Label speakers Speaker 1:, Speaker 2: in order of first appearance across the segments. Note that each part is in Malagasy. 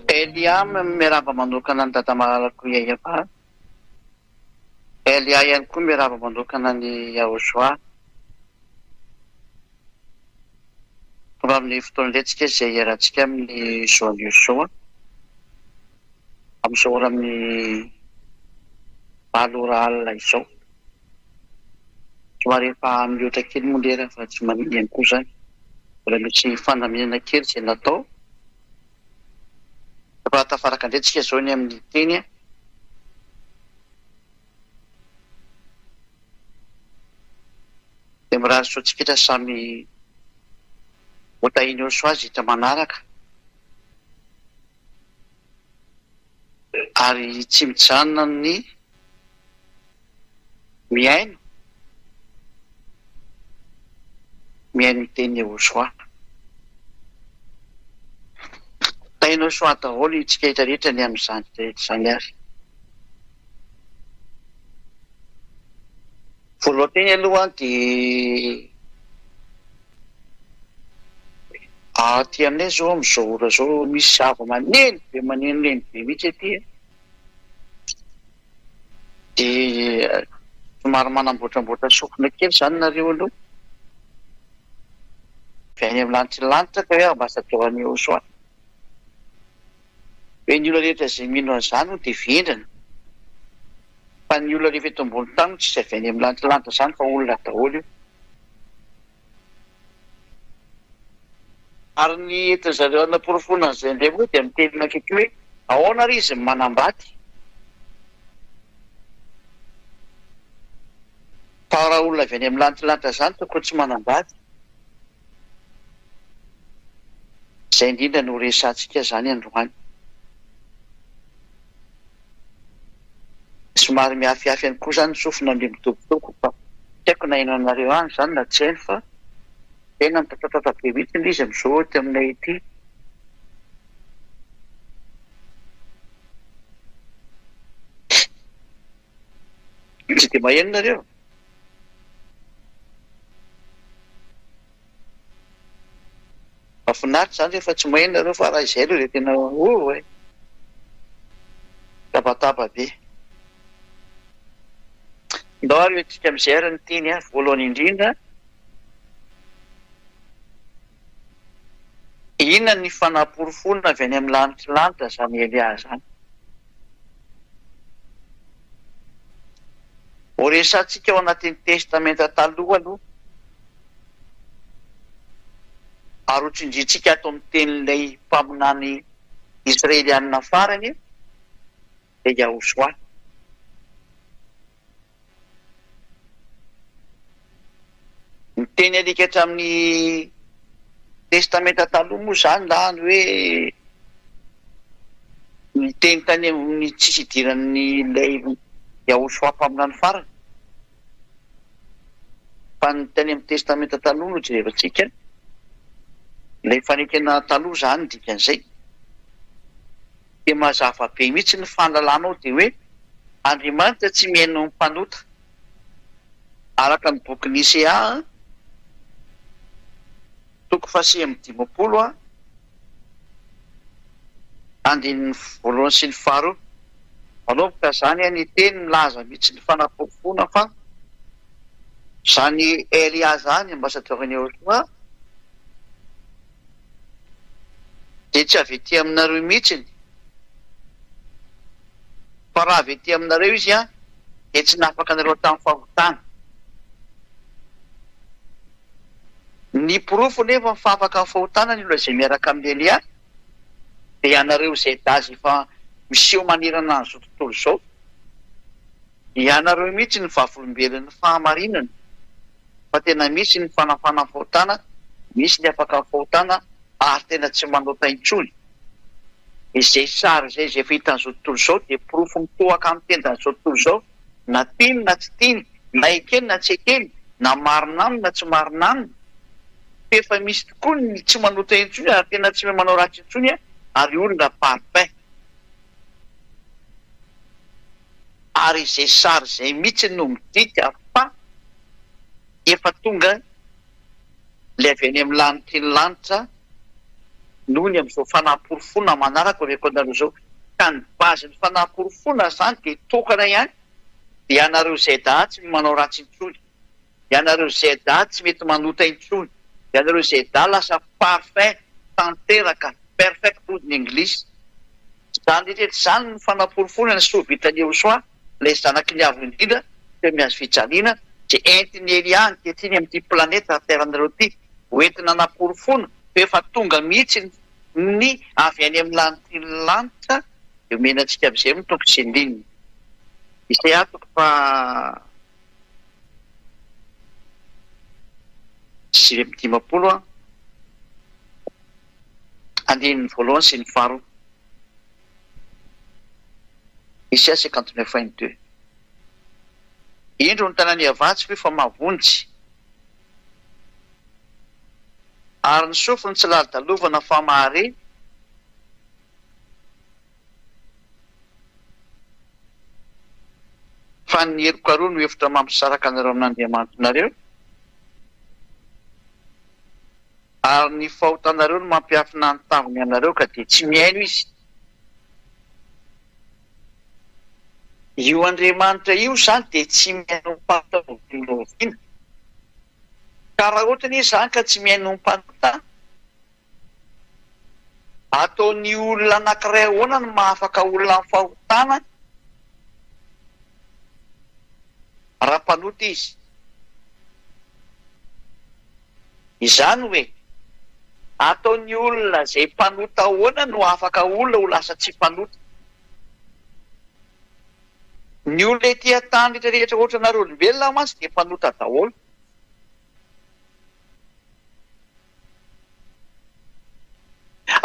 Speaker 1: Elia miarahaba manokana an'i Dada malalako Yayava. Elia ihany koa miarahaba manokana an'i Yahoshua. Tonga amin'ny fotoana indray tsika izay hiarahantsika amin'ny Joa News Show. Amin'izao ora amin'ny valo ora alina izao. Somary efa mihoatra kely moa lera fa tsy maninona ihany koa izany. Mbola misy fandaminana kely izay natao. Efa tafaraka indray tsika izao ny amin'ny teny. Dia mirary soa antsika rehetra samy ho tahian'i Yehosua zitra manaraka. Ary tsy mijanona ny mihaino, mihaino ny tenin'i Yehosua. Tahin'i Yehosua daholo isika rehetra rehetra ny amin'izany rehetra izany ary. Voalohan-teny aloha dia aty aminay izao amin'izao ora izao misy zava-maneno be manenoneno be mihitsy aty an! Dia somary manamboatramboatra sofina kely izany nareo aloha. Avy any amin'ny lanitry ny lanitra ka hoe ambasadaoran'i Yehosua. Hoe ny olona rehetra izay mino an'izany hono dia vendrana. Fa ny olona rehefa eto ambony tany hono tsisy avy any amin'ny lanitry ny lanitra izany fa olona daholo io. Ary ny entin-dry zareo hanaporofoana an'izay indray moa dia miteny akaiky hoe ahoana ary izy no manambady? Fa raha olona avy any amin'ny lanitry lanitra izany tokony tsy manambady. Izay indrindra no resahantsika izany androany. Somary mihafihafy ihany koa izany ny sofina ndry midobodobo fa tsy haiko na henonareo any izany na tsy haino fa tena mitatatata be mihitsy ilay izy amin'izao aty aminay aty. Tsy dia maheno nareo? Mahafinaritra izany rehefa tsy maheno nareo fa raha izay aloha dia tena oh eh! Tabataba be. Ndao ary hoentintsika amin'izay ary ny teny a, voalohany indrindra, inona ny fanaporofoana avy any amin'ny lanitry lanitra izany Elia izany? Horesahantsika ao anatin'ny Testamenta Taloha aloha. Ary ho tsindrintsika ato amin'ny tenin'ilay mpaminany Israelianina farany, dia Yahoshua. Ny teny alika hatramin'ny Testamenta Taloha moa izany na ny hoe ny teny tany amin'ny tsisy idiran'ilay Yahoshua mpaminany farany. Fa ny tany amin'ny Testamenta Taloha no jerevantsika, ilay fanekena taloha izany ny dikan'izay, dia mazava be mihitsy ny fahalalana ao dia hoe Andriamanitra tsy mihaino ny mpanota. Araka ny bokin'i Isea toko faha-59 andininy voalohany sy ny faharoa. Manomboka izany ny teny milaza mihitsy ny fanaporofoana fa izany Elia izany, ambasadaorin'i Yehosua, dia tsy avy ety aminareo mihitsiny, fa raha avy ety aminareo izy dia tsy nahafaka anareo tamin'ny fahotana. Ny porofo nefa fa afaka amin'ny fahotana ny olona izay miaraka amin'i Elia dia ianareo izay dazy efa miseho manerana an'izao tontolo izao. Ianareo mihitsy no vavolombelon'ny fahamarinana fa tena misy ny fanafana ny fahotana, misy ny afaka ny fahotana ary tena tsy manota intsony. Izay sary izay izay efa hitan'izao tontolo izao dia porofo mitohaka amin'ny tendan'izao tontolo izao na tiany na tsy tiany, na ekeny na tsy ekeny, na marina aminy na tsy marina aminy, fa efa misy tokoa ny tsy manota intsony ary tena tsy manao ratsy intsony ary olona parfait. Ary izay sary izay mihitsy no midika fa efa tonga ilay avy any amin'ny lanitry ny lanitra. Noho ny amin'izao fanaporofoana manaraka omeko anareo izao. Ka ny base-n'ny fanaporofoana izany dia tokana ihany, dia ianareo ZA tsy manao ratsy intsony. Ianareo ZA tsy mety manota intsony. Ianareo ZA lasa parfait, tanteraka, perfect hoy ny anglisy. Izany rehetra izany no fanaporofoana ny soa vitan'i Yehosoa, ilay Zanaky ny Avo Indrindra, teo amin'ny hazo fijaliana, izay entin'i Elia ankehitriny amin'ity planeta Terre-nareo ity, ho entina hanaporofoana fa efa tonga mihitsy ny avy any amin'ny lanitry ny lanitra, dia omena antsika amin'izay ny toko sy andininy. Isaia toko faha 59 andininy voalohany sy ny faharoa. Isaia 59 un deux. Indro ny tanan'i Yavah tsy fohy fa mahavonjy, ary ny sofiny tsy lalodalovana fa mahare, Fa ny helokareo no efitra mampisaraka anareo amin'Andriamanitrareo, ary ny fahotanareo no mampiafina ny tavany aminareo, ka dia tsy mihaino Izy. Io Andriamanitra io izany dia tsy mihaino mpanota oviana oviana. Ka raha ohatra anie izany ka tsy mihaino mpanota, Ataon'ny olona anankiray ahoana no mahafaka olona amin'ny fahotana raha mpanota izy? Izany hoe, ataon'ny olona izay mpanota ahoana no hahafaka olona ho lasa tsy mpanota? Ny olona ety an-tany rehetra rehetra ohatranareo olombelona mantsy dia mpanota daholo.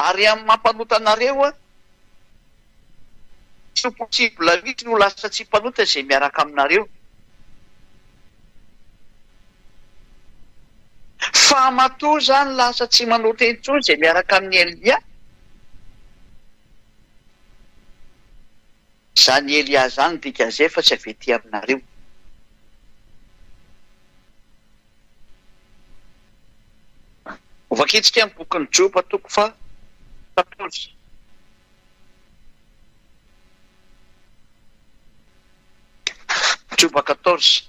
Speaker 1: Ary amin'ny maha mpanota anareo, tsy ho possible mihitsy ny ho lasa tsy mpanota izay miaraka aminareo. Fa matoa izany lasa tsy manota intsony izay miaraka amin'i Elia, izany Elia izany dikan'izay fa tsy avy ety aminareo. Hovakintsika ny bokin'i Joba toko faha quatorze. Joba quatorze.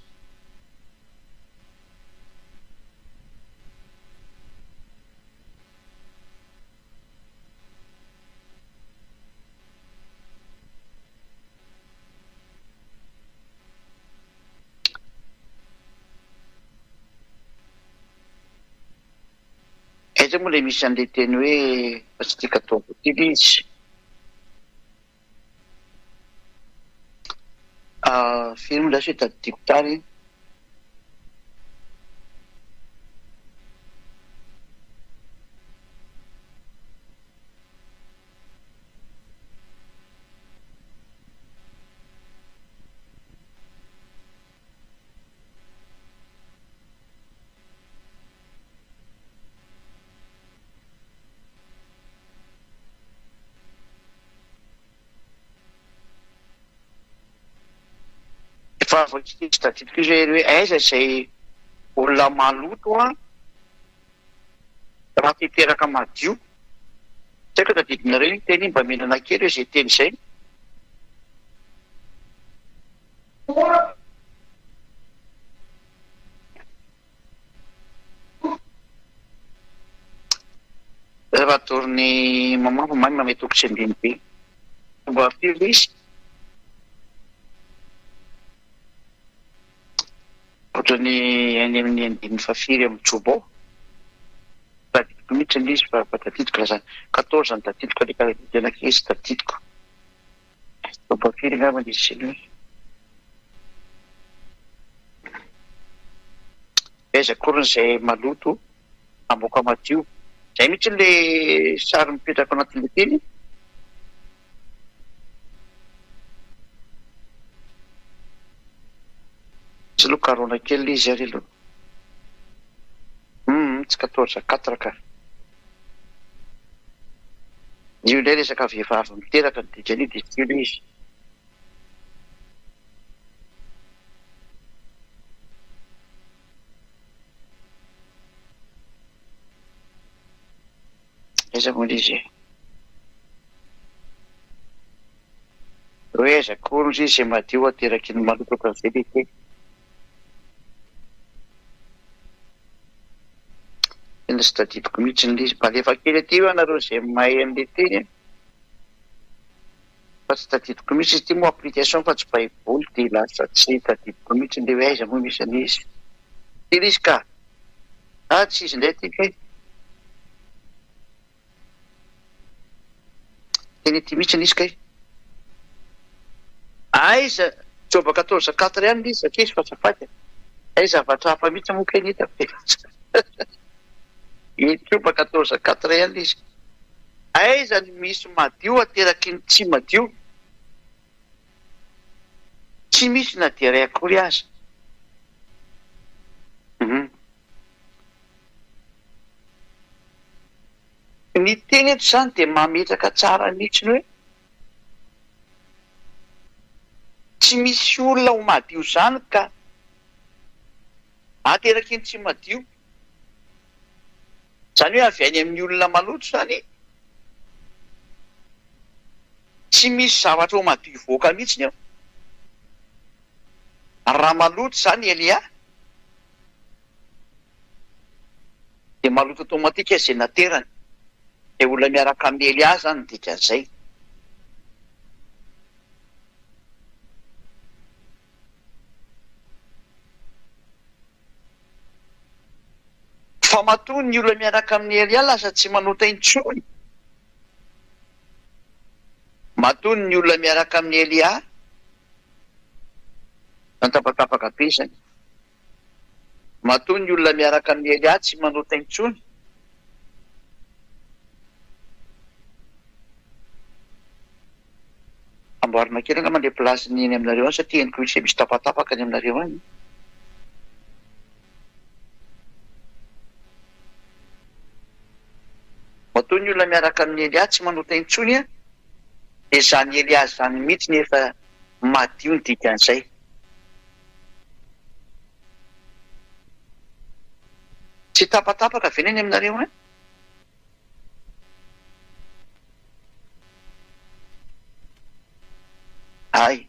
Speaker 1: Aiza moa ilay misy an'ilay teny hoe fa tsy tiako ataovy ity ilay izy? Firy moa lasa hoe tadidiko tsara iny? Efa voatsy tadidiko izy hoe aiza izay olona maloto an! Raha te hiteraka madio. Tsy haiko tadidinareo iny teny iny mba mihinana kely hoe izay teny izay. Rehefa adoron'ny maman vao may mamehy toko sy andiny be. Fomba firy izy? Ohatran'ny any amin'ny andininy fahafiry amin'ny joba ao. Tadidiko mihitsy ilay izy fa fa tadidiko raha izany. Quatorze no tadidiko aloha ka tena kely tsy tadidiko. Joba firy angamba izy iny hoe. Aiza akory izay maloto hamoaka madio. Izay mihitsy ilay sary mipetraka ao anatin'ilay teny. Tsy aloha karona kely ilay izy ary aloha. Hum tsy quatorze quatre ka. Io indray resaka vehivavy miteraka ny dikan'io dia tsy io ilay izy. Aiza moa ilay izy e? Hoe aiza koa hozy izy izay madio ateraky ny maloto ohatran'izay ilay teny. Tena tsy tadidiko mihitsy ilay izy. Mba alefa kely aty hoe anareo izay mahay an'ilay teny a. Fa tsy tadidiko mihitsy izy ity moa application fa tsy baiboly dia lasa tsy tadidiko mihitsy ilay hoe aiza moa misy an'ilay izy. Ity ilay izy ka. Ah tsy izy indray ity kay. Tena ity mihitsy ilay izy kay. Aiza Joba 14 4 ihany ilay izy ankizy fa azafady e. Hay zavatra hafa mihitsy moa kay ny hitako dia lasa. Joba 14 4 ihany ilay izy. Aiza ny misy madio ateraky ny tsy madio? Tsy misy na dia iray akory aza. Hum. Ny teny eto izany dia mametraka tsara mihitsy ny hoe tsy misy olona ho madio izany ka ateraky ny tsy madio. Izany hoe avy any amin'ny olona maloto izany tsy misy zavatra ho madio hivoaka mihitsy eo. Raha maloto izany Elia dia maloto automatique izay naterany. Izay olona miaraka amin'i Elia izany ny dikan'izay. Fa matoa ny olona miaraka amin'i Elia lasa tsy manota intsony. Matoa ny olona miaraka amin'i Elia Natapatapaka be izany. Matoa ny olona miaraka amin'i Elia tsy manota intsony. Amboarina kely angamba ilay place ny eny aminareo any satria henoko misy misy tapatapaka any aminareo any. Matoa ny olona miaraka amin'i Elia tsy manota intsony an, dia izany Elia izany mihitsy no efa madio ny dikan'izay. Tsy tapatapaka ve ny any aminareo any? Hay.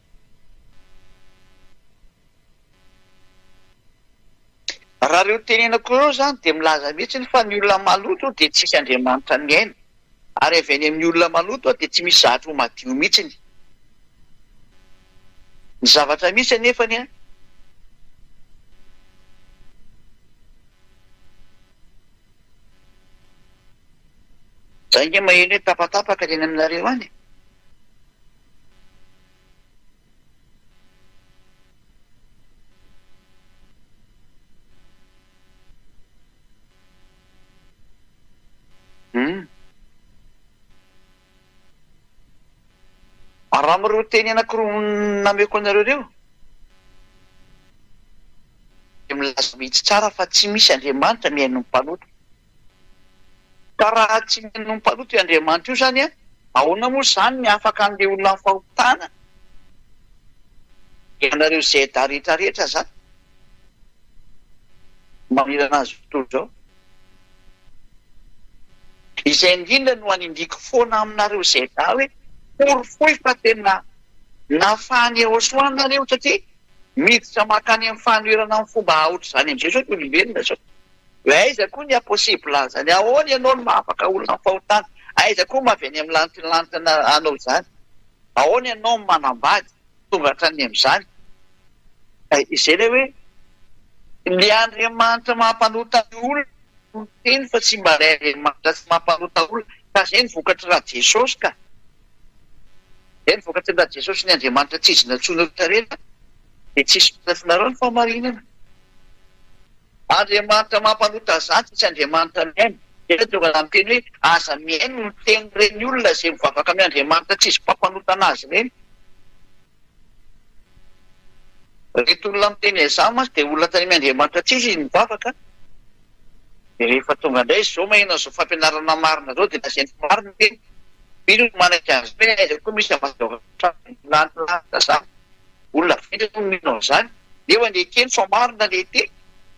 Speaker 1: Raha ireo tenenako ireo izany dia milaza mihitsy fa ny olona maloto dia tsisy Andriamanitra mihaino. Ary avy any amin'ny olona maloto dia tsy misy zavatra ho madio mihitsiny. Ny zavatra misy anefany an. Za ange maheno hoe tapatapaka ny any aminareo any e. Hum. Ary raha amin'ireo teny anankiroa nameko anareo ireo, dia milaza mihitsy tsara fa tsy misy Andriamanitra mihaino ny mpanota. Ka raha tsy mihaino ny mpanota io Andriamanitra io izany an, ahoana moa izany ny afaka an'ilay olona amin'ny fahotana? Ianareo ZA rehetra rehetra izany manerana azy tontolo izao. Izay indrindra no anindriako foana aminareo ZA hoe porofoy fa tena nafahan'i Yehosua nareo satria miditra mankany amin'ny fanoherana amin'ny fomba aotr'izany amin'izay izao ny olombelona izao. Hoe aiza koa ny haha-possible an'izany? Ahoana ianao no mahafaka olona amin'ny fahotana? Aiza koa ma avy any amin'ny lanitra ny lanitra hanao izany? Ahoana ianao no manambady tonga hatrany amin'izany? Izay ilay hoe ny Andriamanitra mampanota ny olona no miteny fa tsy mba ilay Andriamanitra tsy mampanota olona. Ka izay ny vokatry Rajesosy ka. Izay ny vokatry ny Rajesosy ny Andriamanitra tsy izy nantsoina rehetra rehetra dia tsisy mitafinareo ny fahamarinana. Andriamanitra mampanota izany fa tsy Andriamanitra mihaino. Dia tonga raha miteny hoe aza mihaino ny tenin'ireny olona izay mivavaka amin' Andriamanitra tsy izy mpampanota anazy ireny. Ireto olona miteny an'izany mantsy dia olona tany amin' Andriamanitra tsy izy izy mivavaka. Dia rehefa tonga indray izy izao maheno an'izao fampianarana marina izao dia lazainy fa marina ny teny. Mino ny manaiky an'izany hoe aiza koa misy ambasadaoro lanitra izany. Olona vendrana no mino an'izany, nefa nekeny fa marina le teny.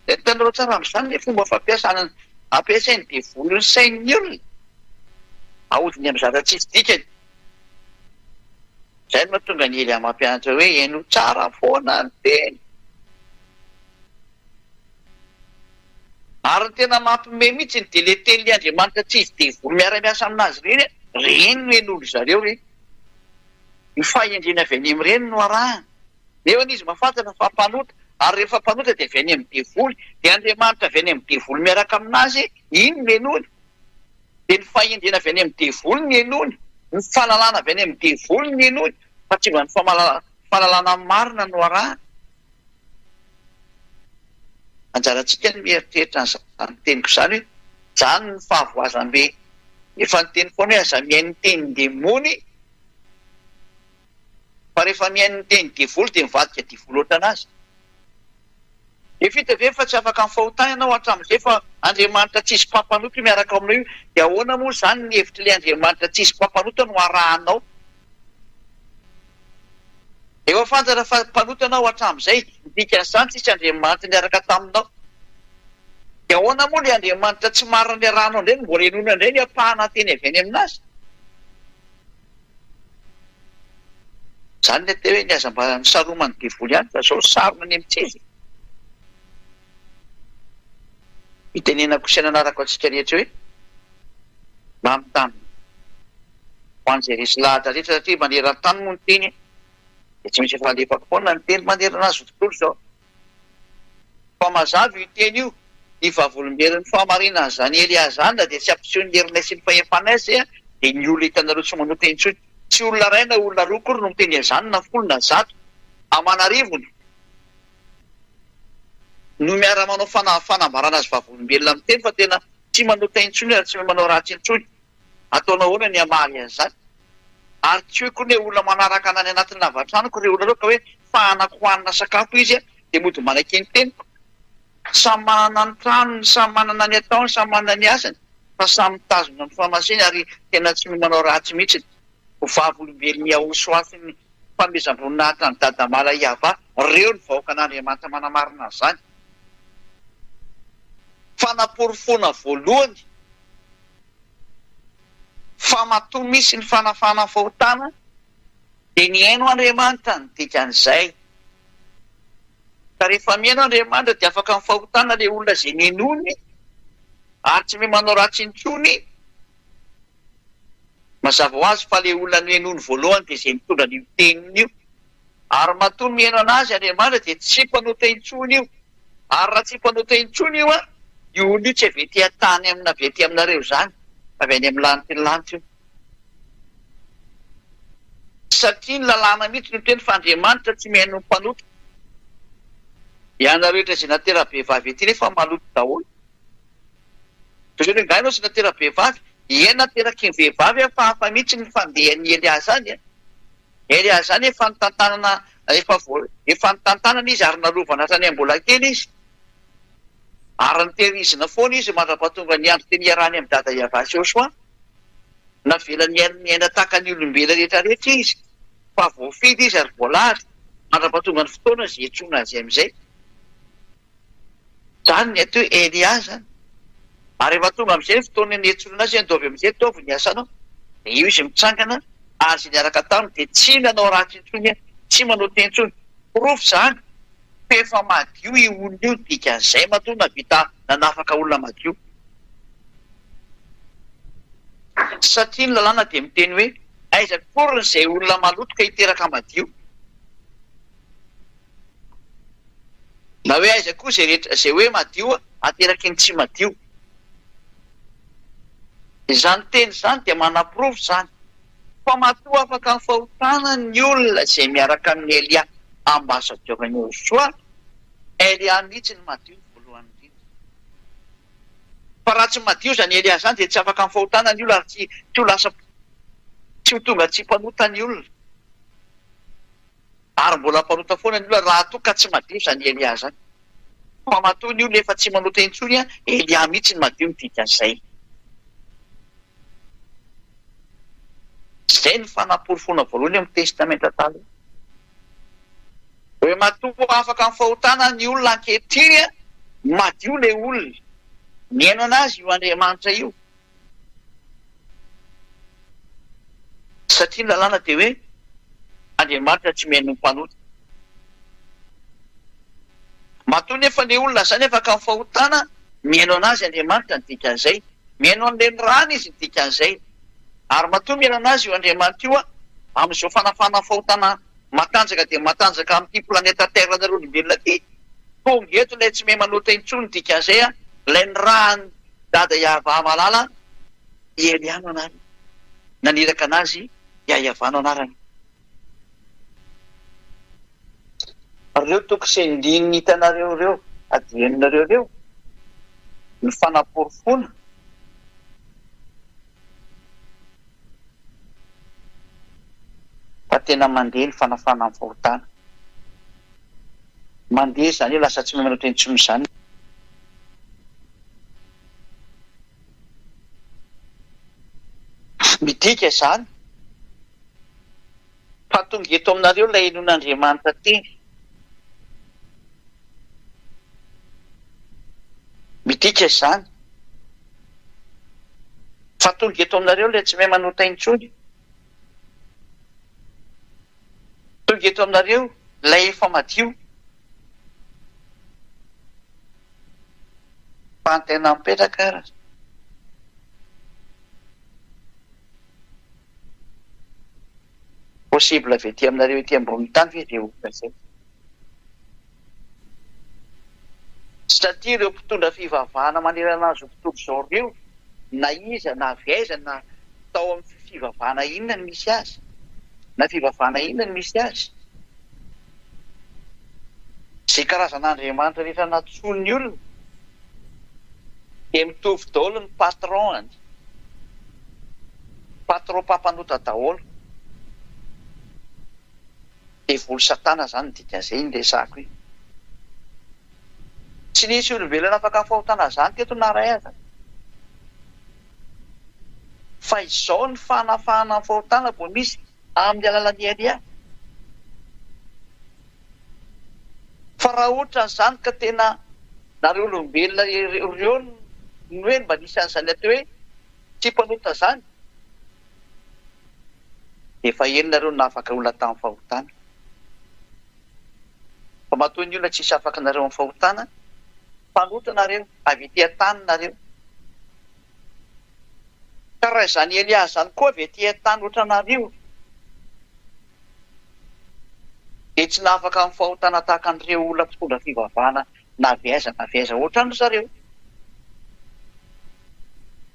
Speaker 1: Dia hitanareo tsara amin'izany le fomba fampiasana ampiasain'ny devoly ny sain'ny olona. Ahodiny amin'ny zavatra tsisy dikany. Izay no mahatonga an'i Elia mampianatra hoe henoy tsara foana ny teny. Ary ny tena mampime mihitsy dia ilay tenin'ilay Andriamanitra tsy izy devoly miara-miasa aminazy ireny, ireny no henoin-dry zareo ireny. Ny fahendrena avy any amin'ireny no arahany. Nefa izy mahafantatra fa mpanota, ary rehefa mpanota dia avy any amin'ny devoly, dia Andriamanitra avy any amin'ny devoly miaraka aminazy, iny no henoiny. Dia ny fahendrena avy any amin'ny devoly no henoiny, ny fahalalana avy any amin'ny devoly no henoiny, fa tsy mba ny fahalalana marina no arahany. Anjarantsika ny mieritreritra an'izany teniko izany hoe, izany ny fahavoazam-be. Efa niteny foana hoe aza mihaino ny tenin-demony, fa rehefa mihaino ny tenin'ny devoly dia mivadika devoly ohatran'azy. Efa hita ve fa tsy afaka amin'ny fahotana ianao hatramin'izay fa Andriamanitra tsisy mpampanota io miaraka aminao io, dia ahoana moa izany ny hevitr'ilay Andriamanitra tsisy mpampanota no arahanao? Efa fantatra fa mpanota ianao hatramin'izay, ny dikan'izany tsisy Andriamanitra niaraka taminao. Dia ahoana moa ilay Andriamanitra tsy marina niarahanao indray no mbola henoina indray ny ampahana teny avy any aminazy? Izany ny atao hoe ny aza mba misaroman'ny devoly ihany fa izao sarona any amin'ny tsy izy. Itenenako sy ananarako antsika rehetra hoe mba mitandrina ho an'izay resy lahatra rehetra satria maneran-tany moa ny teny dia tsy maintsy efa alefako foana ny teny manerana azy tontolo izao. Fa mazava io teny io, ny vavolombelon'ny fahamarinan'izany Elia izany na dia tsy hampiseho ny herinay sy ny fahefanay aza dia ny olona hitanareo tsy manota intsony. Tsy olona iray na olona roa akory no miteny an'izany na folo na zato aman'arivony no miara-manao fanambarana azy vavolombelona miteny fa tena tsy manota intsony ary tsy manao ratsy intsony. Ataonao ahoana ny hamaly an'izany? Ary tsy hoe koa ny olona manaraka ana any anatin'ny lavatranoko ireo olona ireo ka hoe fahanako hohanina sakafo izy dia mody manaiky ny teniko. Samy manana ny tranony, samy manana ny ataony, samy manana ny asany fa samy mitazona ny fahamasiny ary tena tsy manao ratsy mihitsy. Ho vavolombelon'i Yahosoa sy ny fanomezam-boninahitra an'i Dadamala Yavah ireo ny vahoakan'Andriamanitra manamarina an'izany. Fanaporofoana voalohany. Fa matoa misy ny fanafahana ny fahotana dia nihaino Andriamanitra ny dikan'izay. Ka rehefa mihaino Andriamanitra dia afaka ny fahotana ilay olona izay ninoany ary tsy mahay manao ratsy intsony. Mazava ho azy fa ilay olona nohenoiny voalohany dia izay nitondra an'io teniny io. Ary matoa mihaino an'azy Andriamanitra dia tsy mpanota intsony io. Ary raha tsy mpanota intsony io an, io olona io tsy avy ety an-tany amina avy ety aminareo izany, fa avy any amin'ny lanitry ny lanitra io. Satria ny lalàna mihitsy no miteny fa Andriamanitra tsy mihaino ny mpanota. Ianareo rehetra izay natera-behivavy ety nefa maloto daholo. Toy izany hoe nga ianao tsy natera-behivavy? Ie nateraky ny vehivavy aho fa hafa mihitsy ny fandehan'i Elia izany an. Elia izany efa nitantanana efa voa efa nitantanana izy ary narovana hatrany am-bola kely izy. Ary nitehirizina foana izy mandra-pahatonga ny andro teny hiarahany amin'i Dada Yavah sy Yosua. Navelany hiaina niaina tahaka ny olombelona rehetra rehetra izy fa voafidy izy ary voalahatra mandra-pahatonga ny fotoana izay hiantsoana azy amin'izay. Izany ny atao hoe Elia izany. Ary rehefa tonga amin'izay ny fotoana niantsoana azy, andaovy amin'izay ataovy ny asanao. Dia io izy mitsangana, ary izay niaraka taminy dia tsy nanao ratsy intsony, tsy manao teny intsony. Porofo izany fa efa madio io olona io, ny dikan'izay matoa nahavita nanafaka olona madio. Satria ny lalàna dia miteny hoe, aiza akory izay olona maloto ka hiteraka madio. Na hoe aiza koa izay rehetra izay hoe madio ateraky ny tsy madio. Izany teny izany dia manaporofo izany fa matoa afaka ny fahotana ny olona izay miaraka amin'i Elia ambasadaoran'i Yehosua, Elia mihitsy no madio voalohany indrindra. Fa raha tsy madio izany Elia izany dia tsy afaka ny fahotana ny olona ary tsy ho lasa tsy ho tonga tsy mpanota ny olona. Ary mbola mpanota foana ny olona raha toa ka tsy madio izany Elia izany. Fa matoa ny olona efa tsy manota intsony an, Elia mihitsy no madio ny dikan'izay. Izay no fanaporofoana voalohany eo amin'ny Testamenta Taloha. Hoe matoa afaka amin'ny fahotana ny olona ankehitriny an, madio ilay olona. Mihaino an'azy io Andriamanitra io. Satria ny lalàna dia hoe Andriamanitra tsy mihaino ny mpanota. Matoa nefa le olona zany afaka amin'ny fahotana, mihaino anazy Andriamanitra ny dikan'izay. Mihaino an'ilay nirahana izy ny dikan'izay. Ary matoa mihaino anazy io Andriamanitra io amin'izao fanafahana fahotana matanjaka dia matanjaka amin'ity planeta Terre nareo olombelona ity, tonga eto ilay tsy mahay manota intsony ny dikan'izay, ilay nirahan'i Dada Yahvah malala, i Elia no anarany. Naniraka anazy Yahvah no anarany. Ireo toko sy andininy hitanareo ireo, adinonareo ireo, ny fanaporofoana fa tena mandeha ny fanafana ny fahotana. Mandeha izany hoe lasa tsy mahay intsony izany. Midika izany fa tonga eto aminareo ilay henoin'Andriamanitra teny. Midika izany fa tonga eto aminareo ilay tsy mahay manota intsony. Tonga eto aminareo ilay efa madio. Fa ny tena mipetraka ary. Possible avy ety aminareo ety ambonin'ny tany ve izay olona izay? Satria ireo mpitondra fivavahana manerana an'izao tontolo izao ireo, na iza na avy aiza na tao amin'ny fivavahana inona no misy azy, na fivavahana inona no misy azy, izay karazan'Andriamanitra rehetra nantsoin'ny olona dia mitovy daholo ny patron-ny. Patron mpampanota daholo. Devoly satana zany ny dikan'izay iny resahako iny. Tsy nisy olombelona afaka ny fahotana zany teto na ray aza. Fa izao ny fanafahana ny fahotana vao misy amin'ny alalan'i Elia. Fa raha ohatran'izany ka tena nareo olombelona ireo no hoe mba nisy an'izany atao hoe tsy mpanota zany, Efa ela nareo no nahafaka olona tamin'ny fahotana. Fa matoa ny olona tsisy afaka nareo amin'ny fahotana, mpanota nareo, avy ety an-tany nareo. Ka raha izany Elia izany koa avy ety an-tany ohatranareo, dia tsy nahafaka amin'ny fahotana tahaka an'ireo olona mpitondra fivavahana na avy aiza na avy aiza ohatran-dry zareo.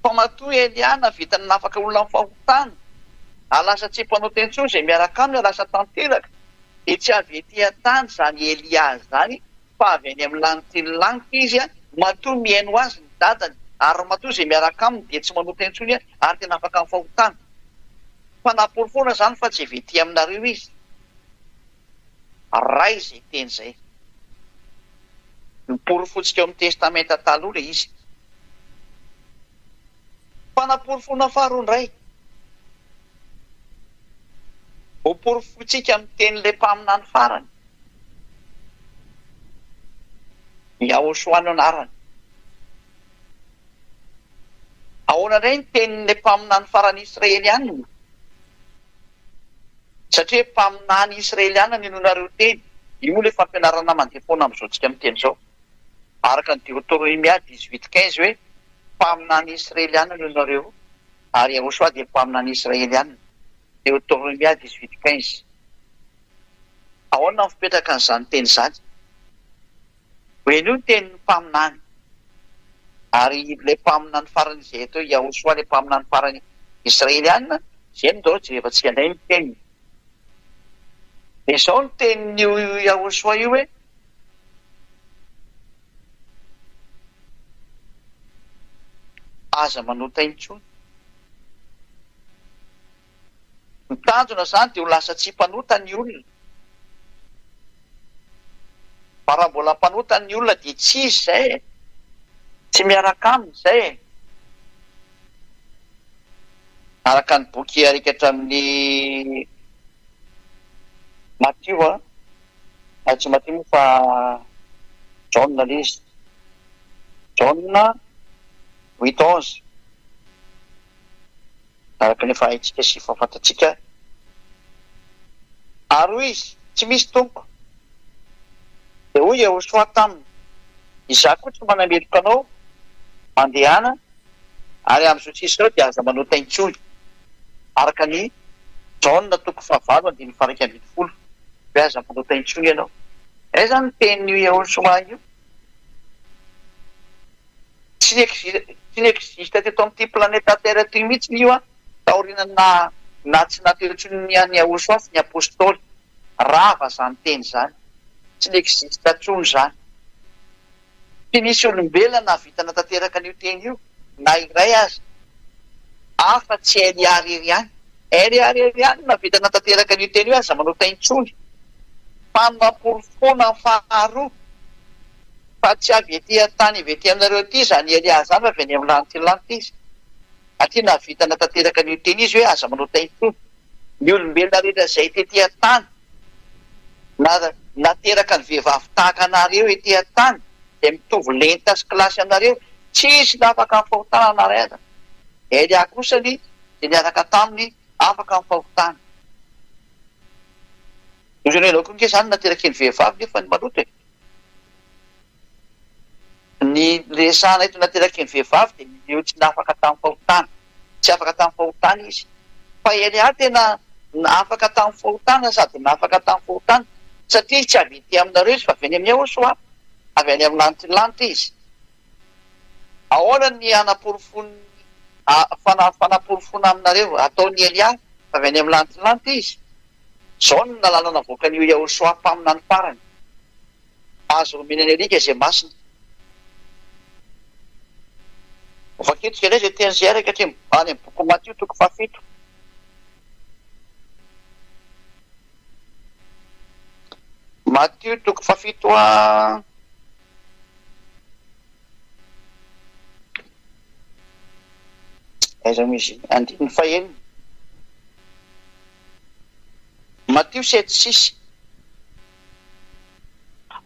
Speaker 1: Fa matoa Elia nahavita ny nafaka olona amin'ny fahotana, ary lasa tsy mpanota intsony izay miaraka aminy ary lasa tanteraka, dia tsy avy ety an-tany izany Elia izany fa avy any amin'ny lanitry ny lanitra izy, matoa mihaino azy ny dadany, ary matoa izay miaraka aminy dia tsy manota intsony ary tena afaka amin'ny fahotana. Fanaporofoana izany fa tsy avy ety aminareo izy. Ray izay teny izay. Noporofointsika ao amin'ny Testamenta Taloha ilay izy. Fanaporofoana faharoa indray. Hoporofointsika amin'ny tenin'ilay mpaminany farany. Yahoshua no anarany. Ahoana indray ny tenin'ilay mpaminany farany Israelianina? Satria mpaminany Israeliana no inoanareo teny. Io moa ilay fampianarana mandeha foana amin'izao tsika miteny izao. Araka ny Deoteronomia 18, 15 hoe mpaminany Israeliana no inoanareo ary Yahoshuah dia mpaminany Israeliana. Deoteronomia 18, 15. Ahoana ny fipetraka an'izany teny izany? Henoy ny tenin'ny mpaminany. Ary ilay mpaminany farany izay atao hoe Yahoshuah, ilay mpaminany farany Israeliana, izay no ndao jerevantsika indray ny teniny. Dia izao ny tenin'io Yahoshuah io hoe, Aza manota intsony. Ny tanjona izany dia ho lasa tsy mpanota ny olona. Fa raha mbola mpanota ny olona dia tsy izy izay e! Tsy miaraka aminy izay e! Araka ny boky arikatra amin'ny Matio a, tsy Matio moa fa Jaona ilay izy, Jaona huit onze. Araka ny efa haintsika sy efa fantatsika. Ary hoy izy, Tsy misy, tompoko. Dia hoy Yehosua taminy, Izaho koa tsy manameloka anao, mandehana, ary amin'izao sisa izao dia aza manota intsony. Araka ny Jaona toko fahavalo andininy faha-11, hoe aza manota intsony ianao. Aiza ny tenin'io Yehosua io? Tsy ni-existe teto amin'ity planeta Terre ity mihitsy io an! Taorian'ny naha naha tsy naha teo intsony ny an'i Yahoshuah sy ny Apostoly. Rava izany teny izany. Tsy ni-existe intsony izany. Tsy nisy olombelona nahavita natanteraka an'io teny io, na iray aza. Afa tsy Elia irery ihany. Elia irery ihany no nahavita natanteraka an'io teny io, aza manota intsony. Fanaporofoana faharoa fa tsy avy ety an-tany avy ety aminareo ety izany Elia izany fa avy any amin'ny lanitra lanitra izy. Satria nahavita natanteraka an'io teny izy hoe aza manota intsony. Ny olombelona rehetra izay tety an-tany, na nateraka ny vehivavy tahaka anareo ety an-tany, izay mitovy lenta sy kilasy aminareo, tsisy nafaka amin'ny fahotana na iray aza. Elia kosa ny izay niaraka taminy afaka amin'ny fahotana. Ozona ianao koa nge izany nateraky ny vehivavy nefa ny maloto e. Ny resahana eto nateraky ny vehivavy dia ireo tsy nafaka tamin'ny fahotana. Tsy afaka tamin'ny fahotana izy. Fa Elia tena afaka tamin'ny fahotana sady nafaka tamin'ny fahotana satria tsy avy ety aminareo izy fa avy any amin'ny Yahoshuah, avy any amin'ny lanitry ny lanitra izy. Ahoana ny hanaporofoan'ny fanaporofoana aminareo ataon'i Elia fa avy any amin'ny lanitry ny lanitra izy? Izao no lalàna navoakan'io Yahoshuah mpaminany farany. Azo omena ny alika izay masina. Vakintsika indray izay teny izay araka hatreny any amin'ny bokin'i Matio toko fahafito. Matio toko fahafito a. Aiza moa izy? Andininy fahenina. Matio sept six.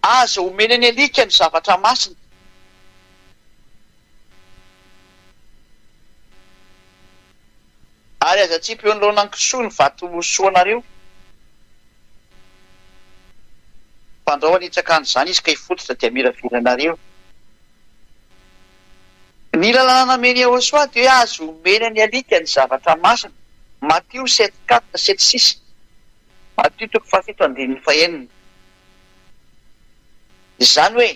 Speaker 1: Aza omena ny alika ny zavatra masina. Ary aza atsipy eo anoloana ny kisoa ny vato soanareo. Fandrao hanitsaka an'izany izy ka hifototra dia hamiravira anareo. Ny lalàna nomen'i Yehosua dia hoe aza omena ny alika ny zavatra masina, Matio sept quatre, sept six. Matio toko fahafito andininy fahenina. Izany hoe,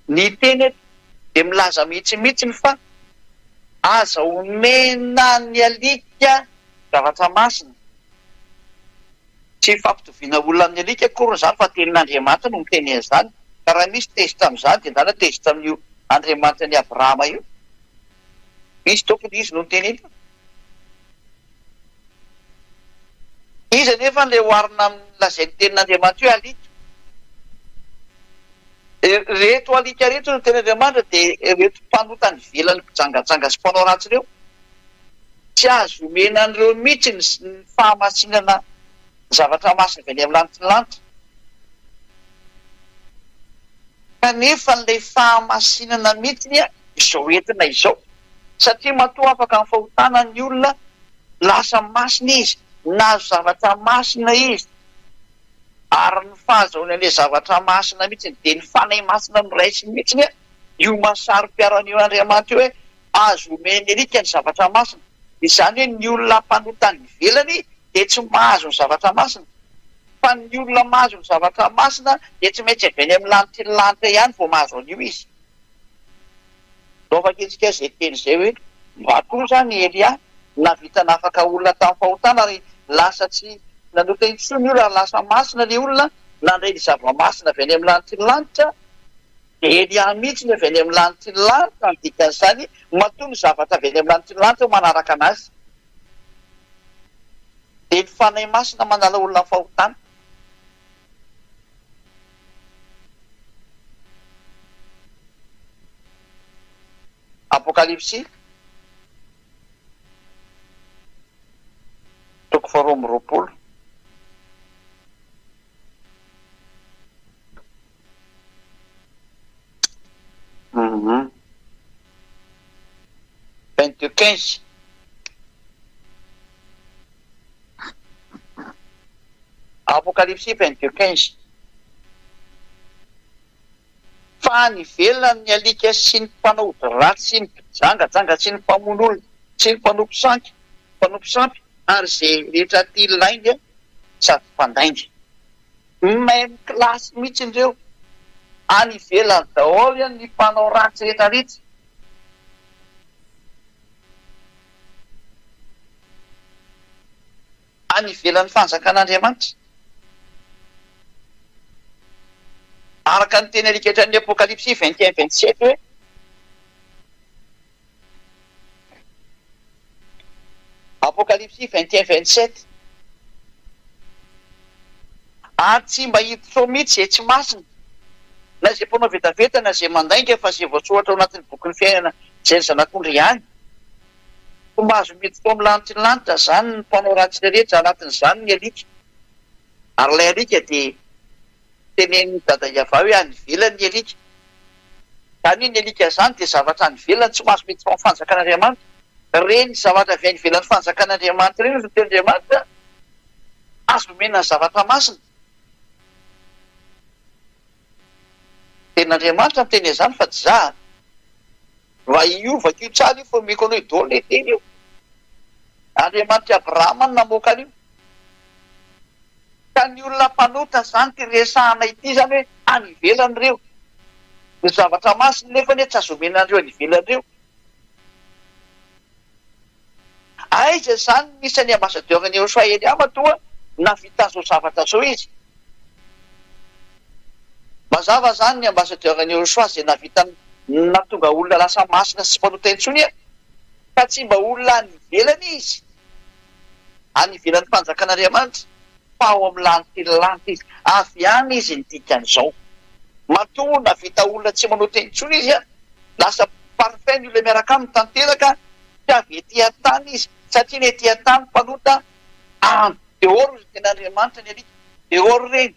Speaker 1: ny teny eto dia milaza mihitsimihitsiny fa aza omena ny alika zavatra masina. Tsy fampitoviana olona amin'ny alika akory izany fa tenin'Andriamanitra no miteny an'izany. Ka raha misy tezitra amin'izany dia ndana tezitra amin'io Andriamanitra an'i Abrahama io. Izy tompony izy no niteny an'io. Iza anefa ilay oharina amin'ny lazain'ny tenin'Andriamanitra hoe alika? Ireto alika ireto ny tenin'Andriamanitra dia ireto mpanota any ivelany mpijangajanga sy mpanao ratsy ireo. Tsy azo omena an'ireo mihitsy ny fahamasinana ny zavatra masina avy any amin'ny lanitry ny lanitra. Kanefa ilay fahamasinana mihitsy izao entina izao. Satria matoa afaka amin'ny fahotana ny olona, lasa masina izy, nahazo zavatra masina izy, ary ny fahazahoany an'ilay zavatra masina mihitsy dia ny Fanahy Masina noraisiny mihitsy io maha saro-piaro an'io Andriamanitra io hoe azo omen'ny alika ny zavatra masina. Izany hoe ny olona mpanota any ivelany dia tsy mahazo ny zavatra masina, fa ny olona mahazo ny zavatra masina dia tsy maintsy avy any amin'ny lanitry ny lanitra ihany vao mahazo an'io izy. Novakintsika izay teny izay hoe, Matoa izany i Elia nahavita nafaka olona tamin'ny fahotana ary lasa tsy nanota intsony ny olona ary lasa masina ilay olona, nandray ny zava-masina avy any amin'ny lanitry ny lanitra, dia Elia mihitsy no avy any amin'ny lanitry ny lanitra ny dikan'izany, matoa ny zavatra avy any amin'ny lanitry ny lanitra no manaraka an'azy. Dia ny Fanahy Masina manala olona amin'ny fahotana. Apokalypsy toko faharoa amby roapolo. 22 15. Apokalypsy 22 15. Fa any ivelany ny alika sy ny mpanao ody ratsy sy ny mpijangajanga sy ny mpamono olona sy ny mpanompo sanky, mpanompo sampy ary izay rehetra tia lainga sady mpandainga. Même classe mihitsy ireo. Any ivelany daholo ny mpanao ratsy rehetra rehetra. Any ivelan'ny fanjakan'Andriamanitra. Araka ny teny alika hatrany Apokalypsy 21 27 hoe. Apokalypsy 21 27 Ary tsy mba hiditra ao mihitsy izay tsy masina, na izay mpanao vetaveta, na izay mandainga, fa izay voasoratra ao anatin'ny bokin'ny fiainana izay ny Zanak'ondry ihany. Tsy mahazo miditra ao amin'ny lanitry ny lanitra izany ny mpanao ratsy rehetra, anatin'izany ny alika. Ary ilay alika dia tenenin'i Dada Yavah hoe any ivelany ny alika. Izany hoe ny alika izany dia zavatra any ivelany tsy mahazo miditra ao amin'ny fanjakan'Andriamanitra. Ireny zavatra avy any ivelan'ny fanjakan'Andriamanitra ireny no tenin'Andriamanitra azo omena ny zavatra masina. Tenin'Andriamanitra miteny an'izany fa tsy za. Raha io vakio tsara io fa omeko anao daholo ilay teny io. Andriamanitr'i Abrahama no namoaka an'io. Ka ny olona mpanota izany ity resahana ity izany hoe any ivelany ireo. Ny zavatra masina nefa anie tsy azo omena an'ireo any ivelany ireo. Aiza izany no misy an'i ambassadeur an'i Yehosua Elia matoa nahavita an'izao zavatra izao izy? Mazava izany ny ambassadeur an'i Yehosua izay nahavita nahatonga olona lasa masina sy tsy mpanota intsony fa tsy mba olona any ivelany izy, any ivelan'ny fanjakan'Andriamanitra fa ao amin'ny lanitry ny lanitra izy. Avy any izy ny dikan'izao. Matoa nahavita olona tsy manota intsony izy, lasa parfait ny olona miaraka aminy tanteraka, Tsy avy ety an-tany izy, satria ny ety an-tany mpanota en dehors ny tenin'Andriamanitra ny alika, dehors ireny,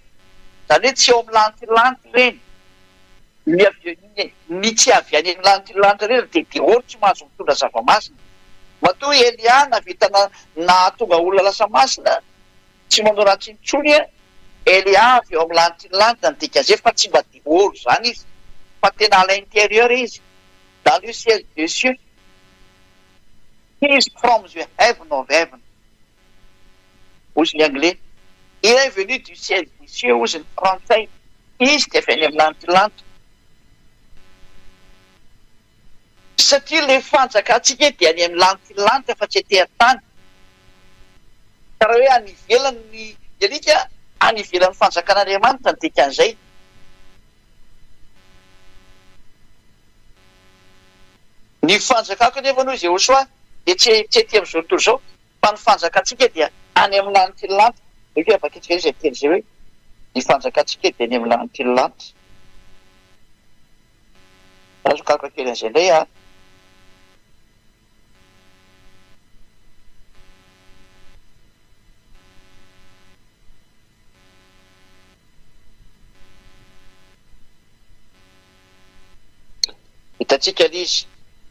Speaker 1: izany hoe tsy eo amin'ny lanitry ny lanitra ireny, ny avy ny tsy avy any amin'ny lanitry ny lanitra ireny dia dehors tsy mahazo mitondra zava-masina. Matoa i Elia nahavita nahatonga olona lasa masina, tsy manao ratsy intsony, Elia avy eo amin'ny lanitry ny lanitra ny dikan'izay fa tsy mba dehors izany izy, fa tena à l'intérieur izy, dans le ciel des cieux. He is from the heaven of heaven, hozy ny anglais. Il est venu du ciel des cieux, hozy ny frantsay. Izy dia avy any amin'ny lanitry lanitra. Satria ilay fanjakantsika dia any amin'ny lanitry lanitra fa tsy aty an-tany. Ka raha hoe any ivelany ny alika, any ivelan'ny fanjakan'Andriamanitra ny dikan'izay. Ny fanjakako anefa hoy Jehosoa dia tsy tsy ety amin'izao tontolo izao fa ny fanjakantsika dia any amin'ny lanitry ny lanitra. Ekeo vakintsika izay teny izay hoe ny fanjakantsika dia any amin'ny lanitry ny lanitra. Azo karoka kely an'izay indray ah. Hitantsika ilay izy.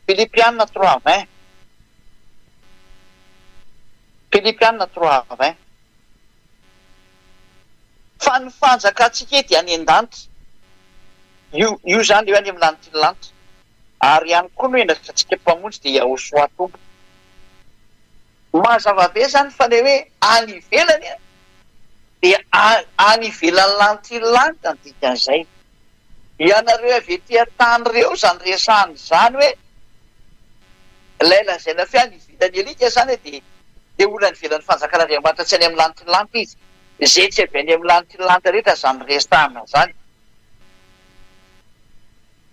Speaker 1: Filipiana trois vingt. Filipiana trois vingt. Fa ny fanjakantsika dia any an-danitra. Io, io izany io any amin'ny lanitry ny lanitra. Ary ihany koa ny hoe andrasantsika Mpamonjy dia Yahoshua Tompo. Mazava be izany fa ilay hoe any ivelany dia any ivelan'ny lanitry ny lanitra ny dikan'izay. Ianareo avy ety an-tany ireo izany resahana izany hoe ilay lazaina fe any ivelany alika izany dia ilay olona any ivelan'ny fanjakan'Andriamanitra tsy any amin'ny lanitry ny lanitra izy. Izay tsy avy any amin'ny lanitry ny lanitra rehetra izany resahana izany.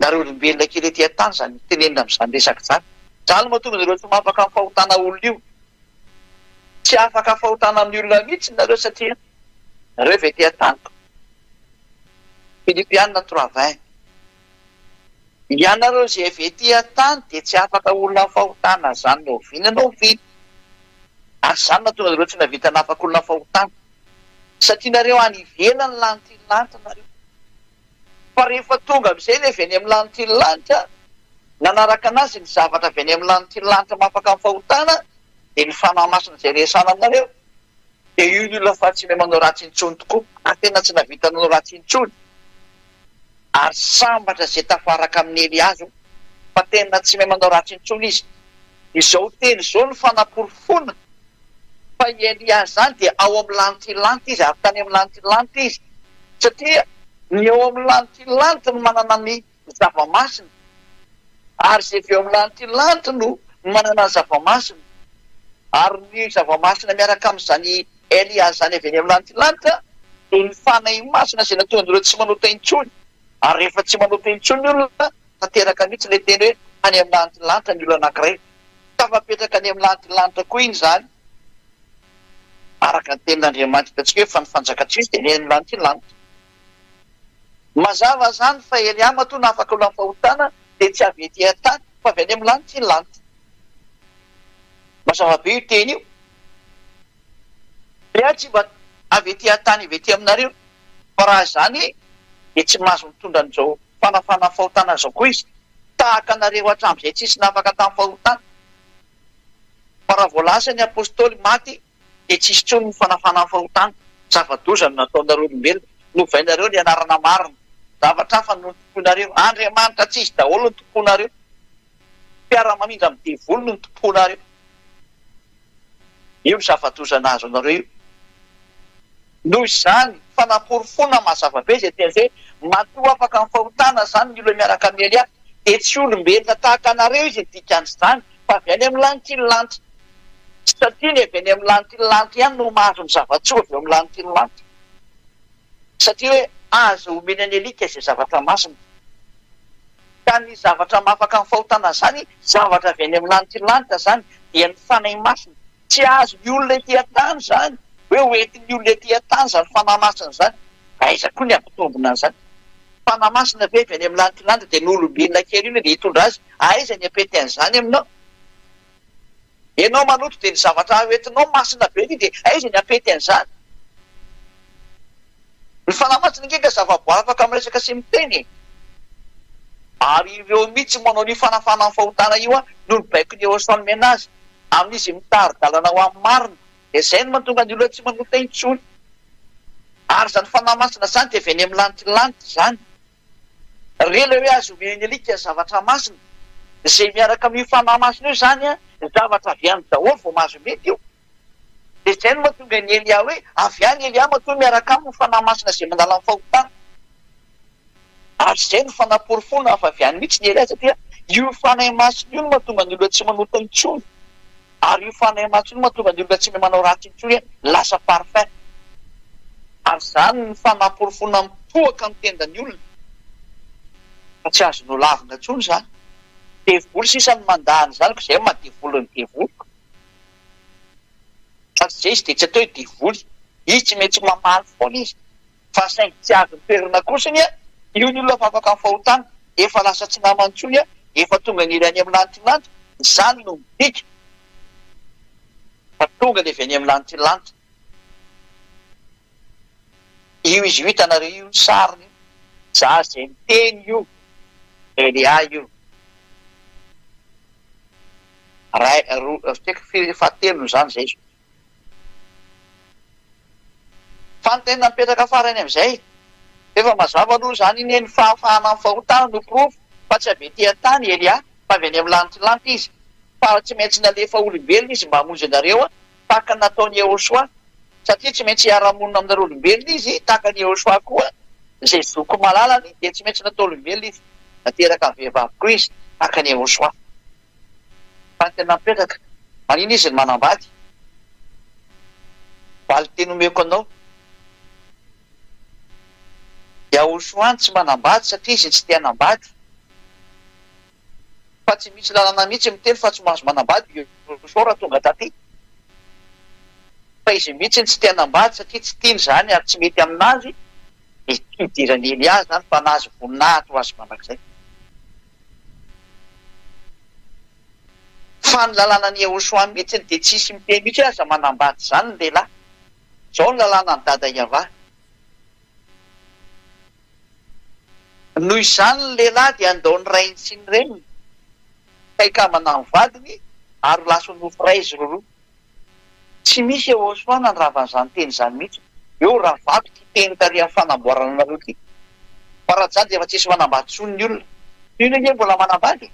Speaker 1: Nareo olombelona kely ety an-tany izany tenenina amin'izany resaka izany. Izany no mahatonga anareo tsy mahafaka amin'ny fahotana olona io. Tsy afaka fahotana amin'ny olona mihitsy nareo satria nareo avy ety an-tany. Filipiana trois vingt. Ianareo izay avy ety an-tany dia tsy afaka olona amin'ny fahotana izany na oviana na oviana. Ary izany no nahatonga anareo tsy nahavita nafaka olona amin'ny fahotana. Satria nareo any ivelany lanitry ny lanitra nareo. Fa rehefa tonga amin'izay ilay avy any amin'ny lanitry ny lanitra, nanaraka an'azy ny zavatra avy any amin'ny lanitry ny lanitra mahafaka amin'ny fahotana, dia ny Fanahy Masina izay resahana aminareo. Dia io ny olona fa tsy mahay manao ratsy intsony tokoa, ary tena tsy nahavita nanao ratsy intsony. Ary sambatra izay tafaraka amin'i Eliazo, fa tena tsy mahay manao ratsy intsony izy. Izao teny izao no fanaporofoana fa i Eliazo izany dia ao amin'ny lanitr'i lanitra izy, ary tany amin'ny lanitr'i lanitra izy, satria ny ao amin'ny lanitr'i lanitra no manana ny zava-masina, ary izay avy eo amin'ny lanitr'i lanitra no manana ny zava-masina, ary ny zava-masina miaraka amin'izany Elia izany avy any amin'ny lanitr'i lanitra dia ny Fanahy Masina izay nahatonga an'ireo tsy manota intsony, ary rehefa tsy manota intsony ny olona, tanteraka mihitsy ilay teny hoe any amin'ny lanitr'i lanitra ny olona anankiray. Tafapetraka any amin'ny lanitr'i lanitra koa iny izany, araka ny tenin'Andriamanitra hitantsika hoe fa ny fanjakantsika dia any amin'ny lanitr'i lanitra. Mazava izany fa Elia matoa nahafaka olona amin'ny fahotana dia tsy avy ety an-tany fa avy any amin'ny lanitra iny lanitra. Mazava be io teny io. Elia tsy mba avy ety an-tany avy ety aminareo fa raha izany dia tsy mahazo mitondra an'izao fanafana fahotana izao koa izy. Tahaka anareo hatramin'izay tsisy nafaka tamin'ny fahotana. Fa raha vao lasa ny apostoly maty dia tsy hisy intsony ny fanafana ny fahotana. Zava-doza no nataonareo olombelona. Novainareo ny anarana marina. Zavatra hafa no notompoinareo. Andriamanitra tsy izy daholo no tompoinareo. Mpiara-mamindra amin'ny devoly no notompoinareo. Io ny zava-doza nahazo anareo io. Noho izany, fanaporofoana mazava be izay teny izay, matoa afaka amin'ny fahotana izany ny olona miaraka amin'i Elia, dia tsy olombelona tahaka anareo izy ny dikan'izany, fa avy any amin'ny lanitry ny lanitra. Satria ny avy any amin'ny lanitry ny lanitra ihany no mahazo ny zava-tsoa avy eo amin'ny lanitry ny lanitra. Satria hoe aza omena ny alika izay zavatra masina. Ka ny zavatra mahafaka amin'ny fahotana izany, zavatra avy any amin'ny lanitry ny lanitra izany, dia ny Fanahy Masina. Tsy azon'ny olona ety an-tany izany, hoe ho entin'ny olona ety an-tany izany Fanahy Masina izany. Aiza koa ny hampitombina an'izany? Fanahy Masina ve avy any amin'ny lanitry ny lanitra dia ny olombelona kely io no dia hitondra azy? Aiza ny hampety an'izany aminao? Ianao maloto dia ny zavatra hoentinao masina be ity dia aiza ny hampety an'izany? Ny Fanahy Masina ange ka zavaboary afaka miresaka sy miteny e! Ary ireo mihitsy manao an'io fanafahana ny fahotana io an no nibaikon'i Eoson Menazy amin'izy mitari-dalana ho amin'ny marina. Dia izay no mahatonga ny olona tsy manota intsony. Ary izany Fanahy Masina izany dia avy any amin'ny lanitry ny lanitra izany. Re ilay hoe azo omen'ny alika ny zavatra masina. Izay miaraka amin'io Fanahy Masina io izany an, zavatra avy any daholo vao mahazo mety io. Dia izay no mahatonga an'i Elia hoe avy any Elia matoa miaraka aminy ny Fanahy Masina izay mandala ny fahotana. Ary izay no fanaporofoana fa avy any mihitsy ny Elia satria io Fanahy Masina io no mahatonga ny olona tsy manota intsony. Ary io Fanahy Masina io no mahatonga ny olona tsy mahay manao ratsy intsony hoe lasa parfait. Ary izany no fanaporofoana mipoaka ny tendan'ny olona fa tsy azonao lavina intsony izany. Devoly sisa no mandà an'izany ka izay no maha devoly ny devoly. Fa tsy izay izy dia tsy atao hoe devoly. Izy tsy maintsy mamaly foana izy. Fa saingy tsy azony toerana kosany a, io ny olona fa afaka amin'ny fahotana, efa lasa tsy namany intsony a, efa tonga ny ery any amin'ny lanitry ny lanitra, izany no midika fa tonga ny avy any amin'ny lanitry ny lanitra. Io izy io hitanareo io ny sariny io, za izay miteny io, Elia io. Ray, roa, tsy haiko firy, fahatelony izany izay izao. Fa ny tena mipetraka farany amin'izay, efa mazava aloha izany iny hoe ny fahafahana amin'ny fahotana no porofo fa tsy avy ety an-tany i Elia fa avy any amin'ny lanitry lanitra izy, fa tsy maintsy nalefa olombelona izy mba hamonjy anareo tahaka ny nataon'i Yehosua, satria tsy maintsy hiara-monina aminareo olombelona izy tahaka an'i Yehosua koa, izay zoky malalany dia tsy maintsy natao olombelona izy, nateraka amin'ny vehivavy koa izy tahaka an'i Yehosua. Fa ny tena mipetraka, manina izy no manambady? Valinteny omeko anao, Yahushua tsy manambady satria izy tsy te hanambady. Fa tsy misy lalana mihitsy miteny fa tsy mahazo manambady Yahushua raha tonga taty. Fa izy mihitsy no tsy te hanambady satria tsy tiany izany ary tsy mety aminazy, dia tsy idiran'i Elia izany fa nahazo voninahitra ho azy mandrakizay. Fa ny lalànan'i Yehoshuah mihitsy dia tsisy miteny mihitsy hoe aza manambady izany ny lehilahy. Izao ny lalànan'i Dada Yavah. Noho izany ny lehilahy dia handao ny rainy sy ny reniny, ka hikambana amin'ny vadiny, ary ho lasa nofo iray izy roroa. Tsy misy Yehosua nandrava an'izany teny izany mihitsy. Eo ravako ity teny tary amin'ny fanamboarana anareo ity. Fa raha tsy izany dia efa tsisy manambady intsony ny olona. Ino ange mbola manambady e?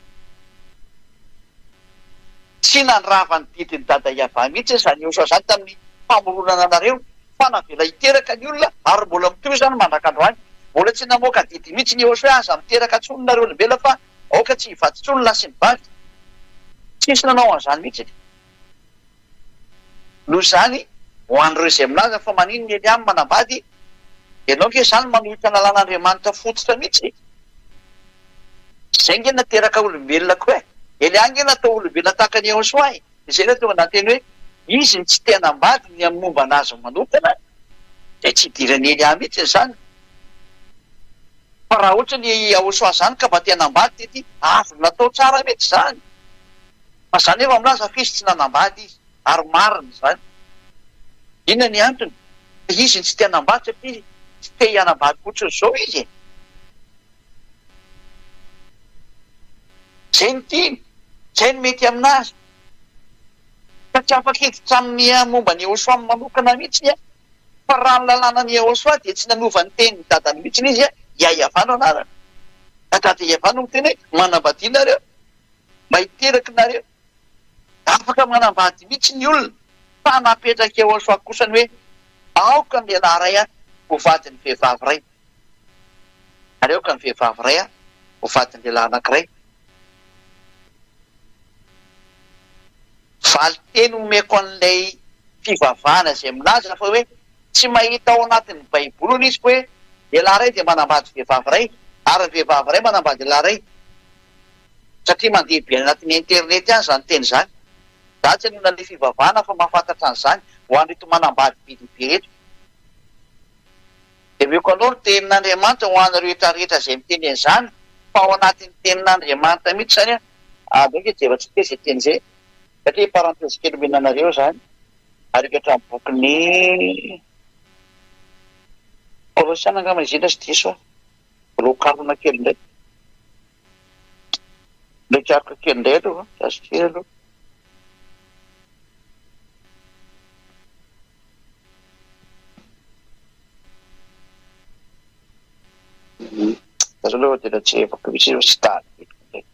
Speaker 1: Tsy nandrava ny didin'i Dada Yavah mihitsy izany Yehosua izany tamin'ny famoronana anareo, fa navela hiteraka ny olona ary mbola mitohy izany mandrak'androany. Mbola tsy namoaka didy mihitsy ny Yehosua hoe aza miteraka intsony nareo olombelona fa aoka tsy hivady intsony ny lahy sy ny vavy. Tsisy nanao an'izany mihitsy. Noho izany, ho an'ireo izay milaza fa maninona i Elia no manambady, ianao ange izany manohitra ny lalàn'Andriamanitra fototra mihitsy e! Izay ange nateraka olombelona koa e! Elia ange natao olombelona tahaka an'i Yehosua e! Izay no tonga nanteny hoe izy no tsy te hanambady ny amin'ny momba an'azy manokana, dia tsy idiran'i Elia mihitsy izany. Fa raha ohatra ny Yehosua izany ka mba te hanambady tety, azony natao tsara mihitsy izany. Fa za nefa milaza fa izy tsy nanambady izy ary marina izany. Inona ny antony? Fa izy no tsy te hanambady satria tsy te hianambady fotsiny izao izy e! Zay no tiany, zay no mety aminazy. Ka tsy afaka hiditra amin'ny momba an'i Yehosua manokana mihitsy aho. Fa raha ny lalànan'i Yehosua dia tsy nanova ny tenin'i dadany mihitsy izy, Yahyavan no anarany. Dada Yahyavan no miteny hoe manambadia nareo. Mba hiteraka nareo. Afaka manambady mihitsy ny olona fa napetraka eo Yehosua kosa ny hoe aoka ny lehilahy iray ho vadin'ny vehivavy iray ary aoka ny vehivavy iray ho vadin'ny lehilahy anankiray. Valinteny omeko an'ilay fivavahana izay milaza fa hoe tsy mahita ao anatin'ny baiboly hono izy fa hoe lehilahy iray dia manambady vehivavy iray ary ny vehivavy iray manambady lehilahy iray. Satria mandeha be any anatin'ny internet any izany teny izany. Za tsy hanona ilay fivavahana fa mahafantatra an'izany ho an'ireto manambady be dia be ireto. Dia omeko anao ny tenin'Andriamanitra ho anareo rehetra rehetra izay miteny an'izany fa ao anatin'ny tenin'Andriamanitra mihitsy izany an. Aleo ange jerentsika izay teny izay satria parenthèse kely omena anareo izany ary hatramin'ny bokin'ny Kolosiana angamba izy iny raha tsy diso aho. Mbola ho karohina kely indray. Mbola hikaroka kely indray aloha, azo kely aloha. Azo aloha tena tsy evako mihitsy io tsy tadidiko indray.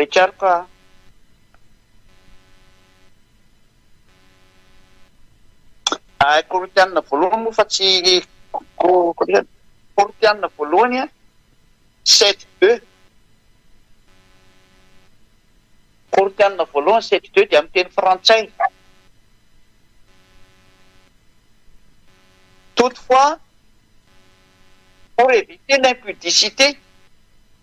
Speaker 1: Mikaroka ah. Korintianina voalohany moa fa tsy Korintianina voalohany a sept deux. Korintianina voalohany sept deux dia amin'ny teny frantsay. Toutefois, pour éviter l'impudicité,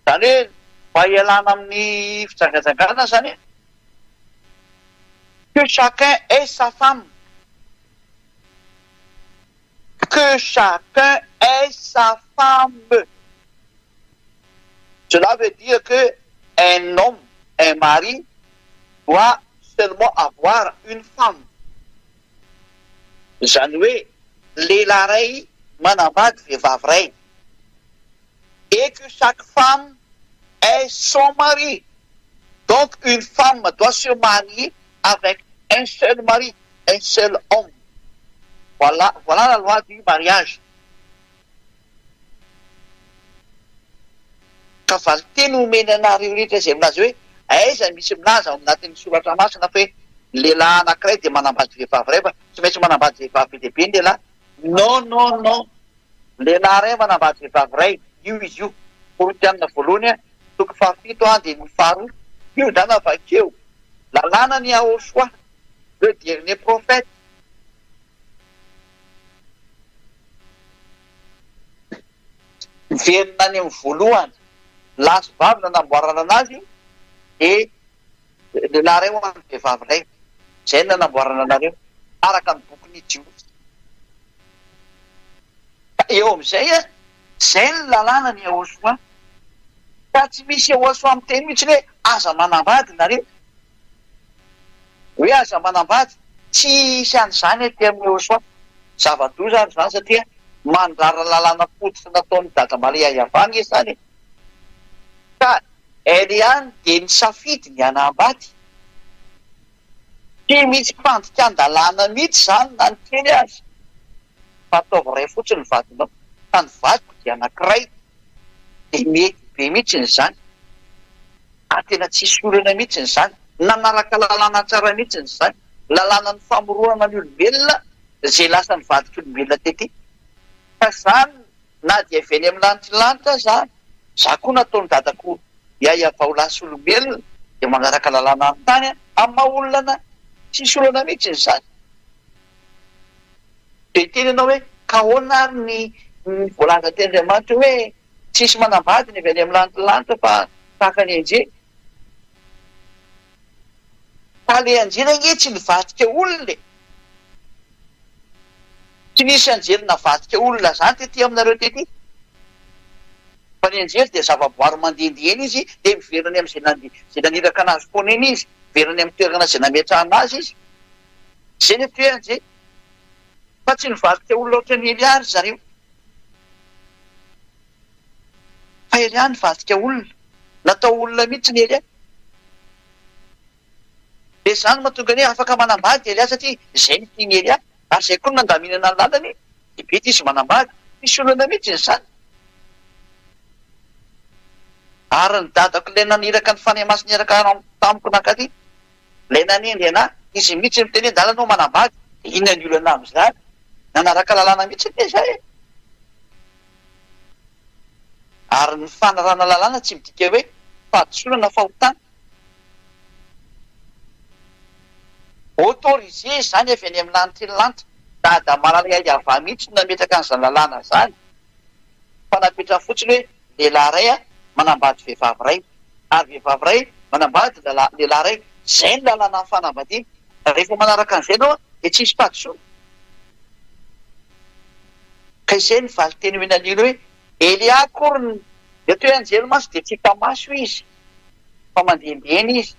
Speaker 1: izany hoe mba hialana amin'ny fijangajangana izany, que chacun ait sa femme, que chacun ait sa femme. Cela veut dire que un homme, un mari doit seulement avoir une femme. Izany hoe lehilahy iray manambady vehivavy iray. Et que chaque femme ait son mari. Donc une femme doit se marier avec un seul mari, un seul homme. Voilà, voilà la loi du mariage. Ka valinteny omeny anareo rehetra izay milaza hoe aiza misy milaza ao anatin'ny soratra masina fa hoe ny lehilahy anankiray dia manambady vehivavy iray fa tsy maintsy manambady vehivavy be dia be ny lehilahy. Non non non. Lehilahy iray manambady vehivavy iray, io izy io. Korintianina voalohany toko fahafito andininy faharoa. Io zany vakeo. Lalàna ny Yahoshua, le dernier prophète. Miverina any amin'ny voalohany, lahy sy vavy nanamboarana anazy dia lehilahy iray ho an'ny vehivavy iray. Izay no nanamboarana anareo, araka ny bokin'ny Jiosy. Ka eo amin'izay, izay ny lalàna ny Yahoshuah. Ka tsy misy Yehosua miteny mihitsy hoe aza manambady nareo. Hoe aza manambady. Tsy hisy an'izany aty amin'i Yehosua. Zava-doza ary izany satria mandrara lalàna fototra nataon'i Dada Maria Yavah anie izany e. Ka Eliane dia nisafidy ny hanambady. Tsy misy fandikan-dalàna mihitsy izany na ny kely aza. Fa ataovy iray fotsiny ny vadinao. Fa ny vadiko dia anankiray. Dia mety be mihitsy izany. Ary tena tsisy olana mihitsy izany. Nanaraka lalàna tsara mihitsy izany. Lalànan'ny famoronana ny olombelona izay lasa nivadik'olombelona tety. Ka izany Na dia avy eny amin'ny lanitry lanitra aza aho, za koa nataon'i dadako yaya vao lasa olombelona dia manaraka lalàna ny tany amin'ny maha olona anah, tsisy olana mihitsy izany. Dia hiteny ianao hoe ka ahoana ary ny ny voalaza teny Andriamanitra hoe tsisy manambady ny avy any amin'ny lanitry lanitra fa tahaka ny anjely. Fa le anjely ange tsy nivadika olona e! Tsy nisy anjely navadika olona zany tety aminareo tety. Fa ny anjely dia zavaboary mandehandeha eny izy dia miverina any amin'izay nande izay naniraka anazy foana eny izy, miverina any amin'ny toerana izay nametrahana azy izy. Izay ny atao hoe anjely. Fa tsy nivadika olona ohatran'i Elia ry zareo. Fa Elia nivadika olona. Natao olona mihitsy ny Elia. Dia izany no mahatonga ny hoe afaka manambady Elia satria izay no tian'i Elia. Ary izay koa no nandaminana ny lalany, dia mety izy manambady. Tsisy olana mihitsy izany. Ary ny dadako ilay naniraka ny Fanahy Masina niaraka tamiko nankaty, ilay nanendry anà, izy mihitsy no niteny hoe ndana ianao manambady. Dia inona ny olana amin'izany? Nanaraka lalàna mihitsy anie izay e! Ary ny fanarahana lalàna tsy midika hoe fahadisoana na fahotana. Autorisé izany avy any amin'ny lanitry ny lanitra. Dada malala Yavah mihitsy no nametraka an'izany lalàna izany. Fa napetrany fotsiny hoe lehilahy iray manambady vehivavy iray. Ary vehivavy iray manambady lehilahy iray. Izay ny lalànan'ny fanambadiana. Rehefa manaraka an'izay ianao dia tsy hisy fahadisoana. Ka izay ny valinteny omena an'i Ely hoe, Elia akory ny atao hoe anjely mantsy dia tsy hita maso izy fa mandehandeha eny izy.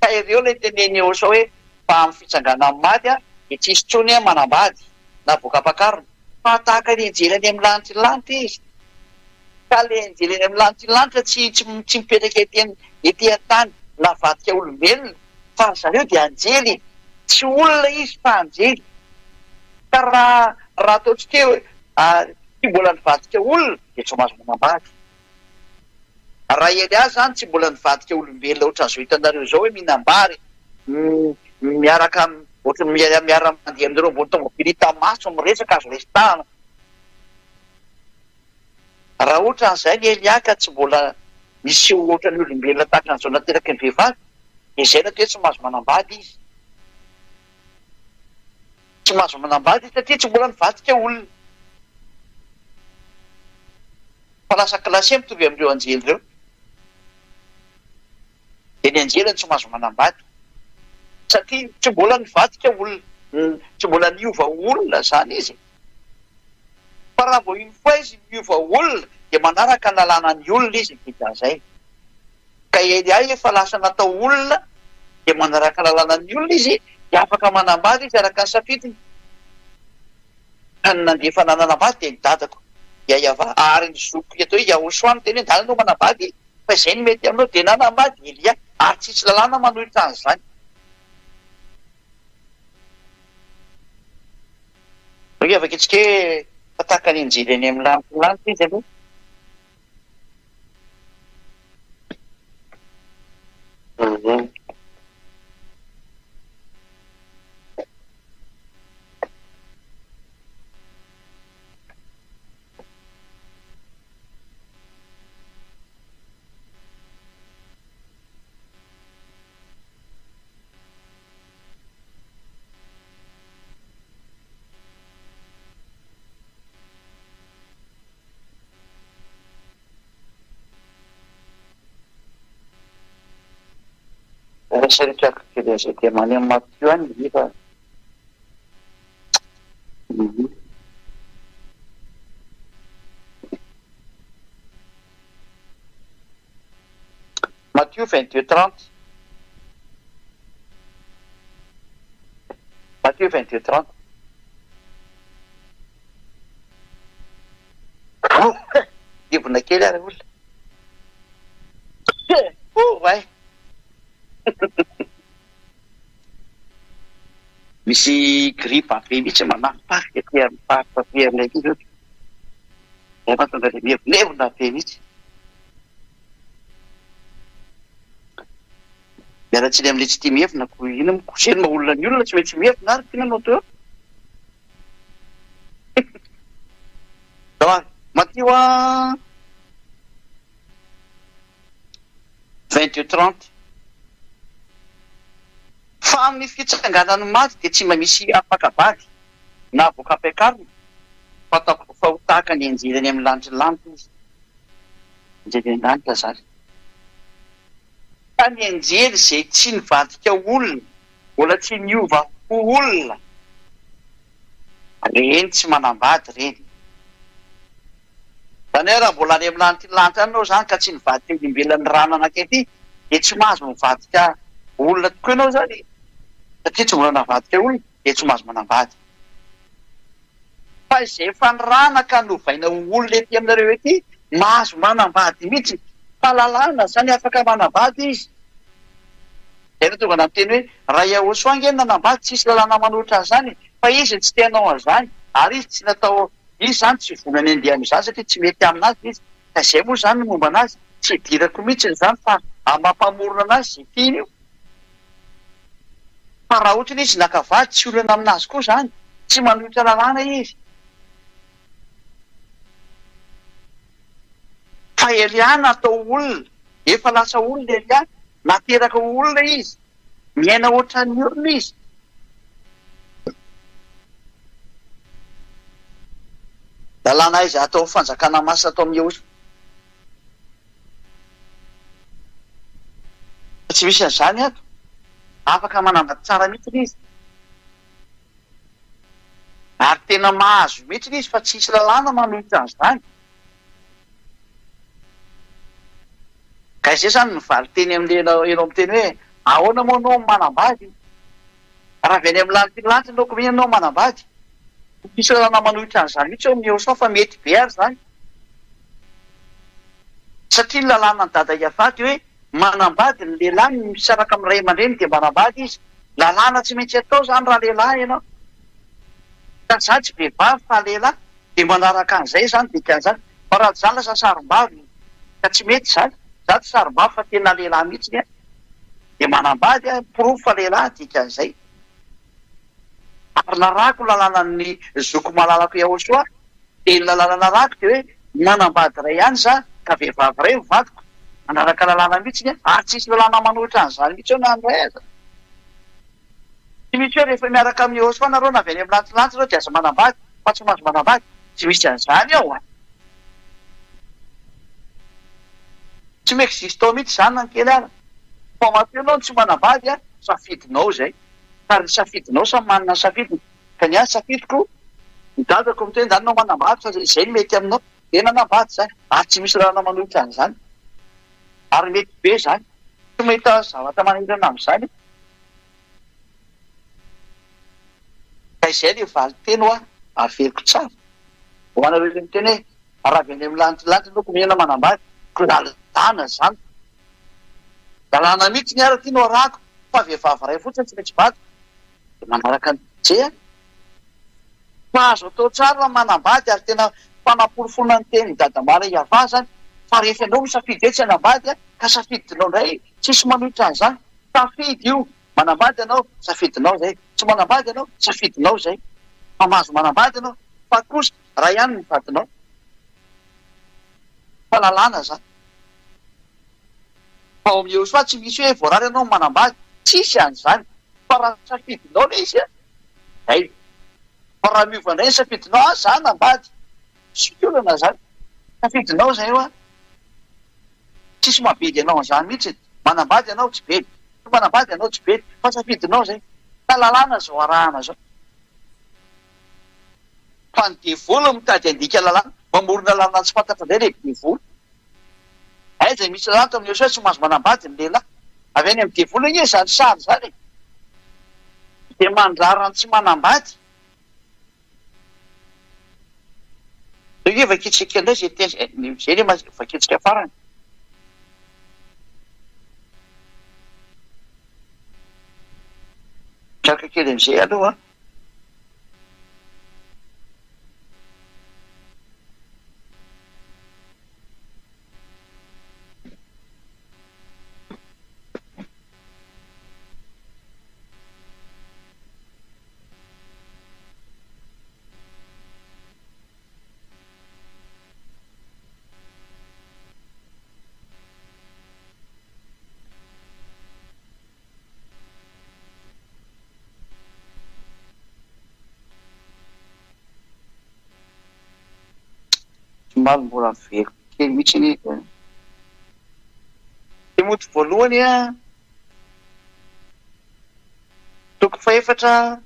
Speaker 1: Ka ireo ilay tenenin'i Yehosua hoe fa amin'ny fitsanganan'ny maty dia tsy hisy intsony manambady na voakampakarina fa tahaka ny anjely any amin'ny lanitry ny lanitra izy. Ka ilay anjely any amin'ny lanitry ny lanitra tsy tsy tsy mipetraka ety ety an-tany navadika olombelona fa ry zareo dia anjely e! Tsy olona izy fa anjely. Ka raha raha ataontsika hoe tsy mbola nivadika olona dia tsy mahazo manambady. Raha Elia izany tsy mbola nivadika olombelona ohatran'izao hitanareo izao hoe mihinam-bary miaraka ohatran'ny miara mandeha aminareo ambony tomobily hita maso miresaka azo resahana. Raha ohatran'izay ny Elia ka tsy mbola niseho ohatran'ny olombelona tahaka an'izao nateraky ny vehivavy dia izay no atao hoe tsy mahazo manambady izy. Tsy mahazo manambady izy satria tsy mbola nivadika olona. Fa lasa classé mitovy amin'ireo anjely ireo. Dia ny anjely no tsy mahazo manambady. Satria tsy mbola nivadika olona, tsy mbola niova ho olona izany izy. Fa raha vao une fois izy miova ho olona dia manaraka ny lalànan'ny olona izy ny dikan'izay. Ka Elia efa lasa natao olona dia manaraka lalànan'ny olona izy dia afaka manambady izy araka ny safidiny. Ka ny nandefa nanambady dia ny dadako Yayavah ary ny zokiko atao hoe Yahoshua niteny hoe ndana ianao manambady fa izay no mety aminao dia nanambady Elia ary tsisy lalàna manohitra an'izany. Miavaka antsika hoe fa tahaka ny anjely any amin'ny lanitra lanitra izy aloha. Eritreretrako kely an'izay thème any amin'ny Matio any nefa Matio 22 30. Matio 22 30. Levona kely ary olona. Oh way. Misy gripa be mihitsy manafitarika aty amin'ny faritra aty aminay aty zao. Zay mahatonga le mievonevona be mihitsy. Miala tsiny amin'ilay tsy tia mievona ko inona moa ko zay no maha olona ny olona tsy maintsy mievona ary inona no atao eo. Zao ary, Matio a 22 30. Fa amin'ny fitsanganan'ny maty dia tsy mba misy ampaka-bady na voak'ampiakarina fa fa ho tahaka ny anjely any amin'ny lanitry ny lanitra izy. Anjely any an-danitra izany. Fa ny anjely izay tsy nivadika ho olona, mbola tsy niova ho olona, ireny tsy manambady ireny. Izany hoe raha mbola any amin'ny lanitry ny lanitra any ianao izany ka tsy nivadika olombelona ny rano anankiray dia tsy mahazo mivadika olona tokoa ianao izany e! Satria tsy mbola navadika olona dia tsy mahazo manambady. Fa izay efa nirana ka novaina ho olona ety aminareo ety mahazo manambady mihitsy. Fa lalàna izany afaka manambady izy. Izay no tonga nampiteny hoe raha Yahosoa ange no nanambady tsisy lalàna manohitra an'izany fa izy no tsy te hanao an'izany ary izy tsy natao Izy izany tsy vonona ny handeha amin'izany satria tsy mety aminazy izy. Ka izay moa izany ny momba anazy, tsy idirako mihitsy izany fa amin'ny maha mpamorona anazy izay tiany io. Fa raha ohatra izy naka vady tsy olana aminazy koa izany, tsy manohitra lalàna izy. Fa Elia natao olona, efa lasa olona Elia, nateraka ho olona izy. Miaina ohatran'ny olona izy. Lalàna aiza atao fanjakana masina atao amin'ny Yehosoa? Tsy misy an'izany ato. Afaka manambady tsara mihitsy izy. Ary tena mahazo mihitsy izy fa tsisy lalàna manohitra an'izany. Ka izay izany ny valinteny amin'ilay ianao ianao miteny hoe ahoana moa ianao no manambady? Raha avy any amin'ny lanitry ny lanitra ianao koa ianao manambady? Tsy misy lalàna manohitra an'izany mihitsy eo amin'ny Eosan fa mety be ary izany. Satria ny lalànan'i Dada Iavah dia hoe manambady ny lehilahy misaraka amin'ny ray aman-dreniny dia manambady izy. Lalàna tsy maintsy atao izany raha lehilahy ianao. Ka izaho tsy vehivavy fa lehilahy. Dia manaraka an'izay izany dikan'izany. Fa raha tsy izany lasa sarim-bavy ka tsy mety izany. Za tsy sarim-bavy fa tena lehilahy mihitsy aho. Dia manambady aho, porofo fa lehilahy dikan'izay. Ary narahako ny lalànan'ny zoko malalako Yahoshuah, dia ny lalàna narahako dia hoe manambady iray ihany za ka vehivavy iray no vadiko. Manaraka lalàna mihitsy aho ary tsisy lalàna manohitra an'izany mihitsy eo na ny iray aza. Tsy misy hoe rehefa miaraka amin'i Yehosua nareo na avy any amin'ny lantsilantsy nareo dia aza manambady fa tsy mahazo manambady. Tsy misy an'izany ao an! Tsy mi-existe ao mihitsy izany na ny kely ara. Fa matoa ianao no tsy manambady an, safidinao izay. Fa ny safidinao samy manana ny safidiny. Ka ny ahy safidiko, ny dadako miteny izany ianao manambady fa izay no mety aminao. Dia nanambady izany. Ary tsy misy lalàna manohitra an'izany. Ary mety be izany. Tsy mahita zavatra manahirana amin'izany. Ka izay le valinteny hoa averiko tsara ho anareo le miteny hoe raha avy any amin'ny lanitra lanitra ianao ko mihena manambady ko lalàna zany lalàna mihitsy ny ary aty no arahako fa vehivavy iray fotsiny tsy maintsy vadiko de manaraka ny ze a fa azo atao tsara ny manambady ary tena fanaporofoana ny tenin'i dadamara Yavah zany fa rehefa ianao misafidy hoe tsy hanambady a ka safidinao indray tsisy manohitra an'izany Safidy io, manambady ianao, safidinao izay, tsy manambady ianao, safidinao izay, fa mahazo manambady ianao, fa kosa ray ihany ny vadinao, fa lalàna izany. Fa ao amin'ny Yehosua tsy misy hoe voarara ianao manambady, tsisy an'izany, fa raha safidinao ilay izy an, izay. Fa raha miova indray ny safidinao, ah za hanambady, tsy olana izany, safidinao izay hoa. Tsisy mahabedy anao an'izany mihitsy e! Manambady ianao tsy bedy, tsy manambady ianao tsy bedy, fa safidinao izay. Fa lalàna izao arahana izao. Fa ny devoly no mitady handika lalàna, mamorona lalàna tsy fantatra indray ilay devoly. Aiza misy lalàna tao amin'ny Yosua tsy mahazo manambady ny lehilahy? Avy any amin'ny devoly anie izany sary izany e! Dia mandrara ny tsy manambady. Zay nge vakintsika indray zay teny zay anie vakintsika farany. Mitraka kely amizay aloha. Somary mbola very kely mihitsy anie izy e. Timoty voalohany a, toko fahefatra.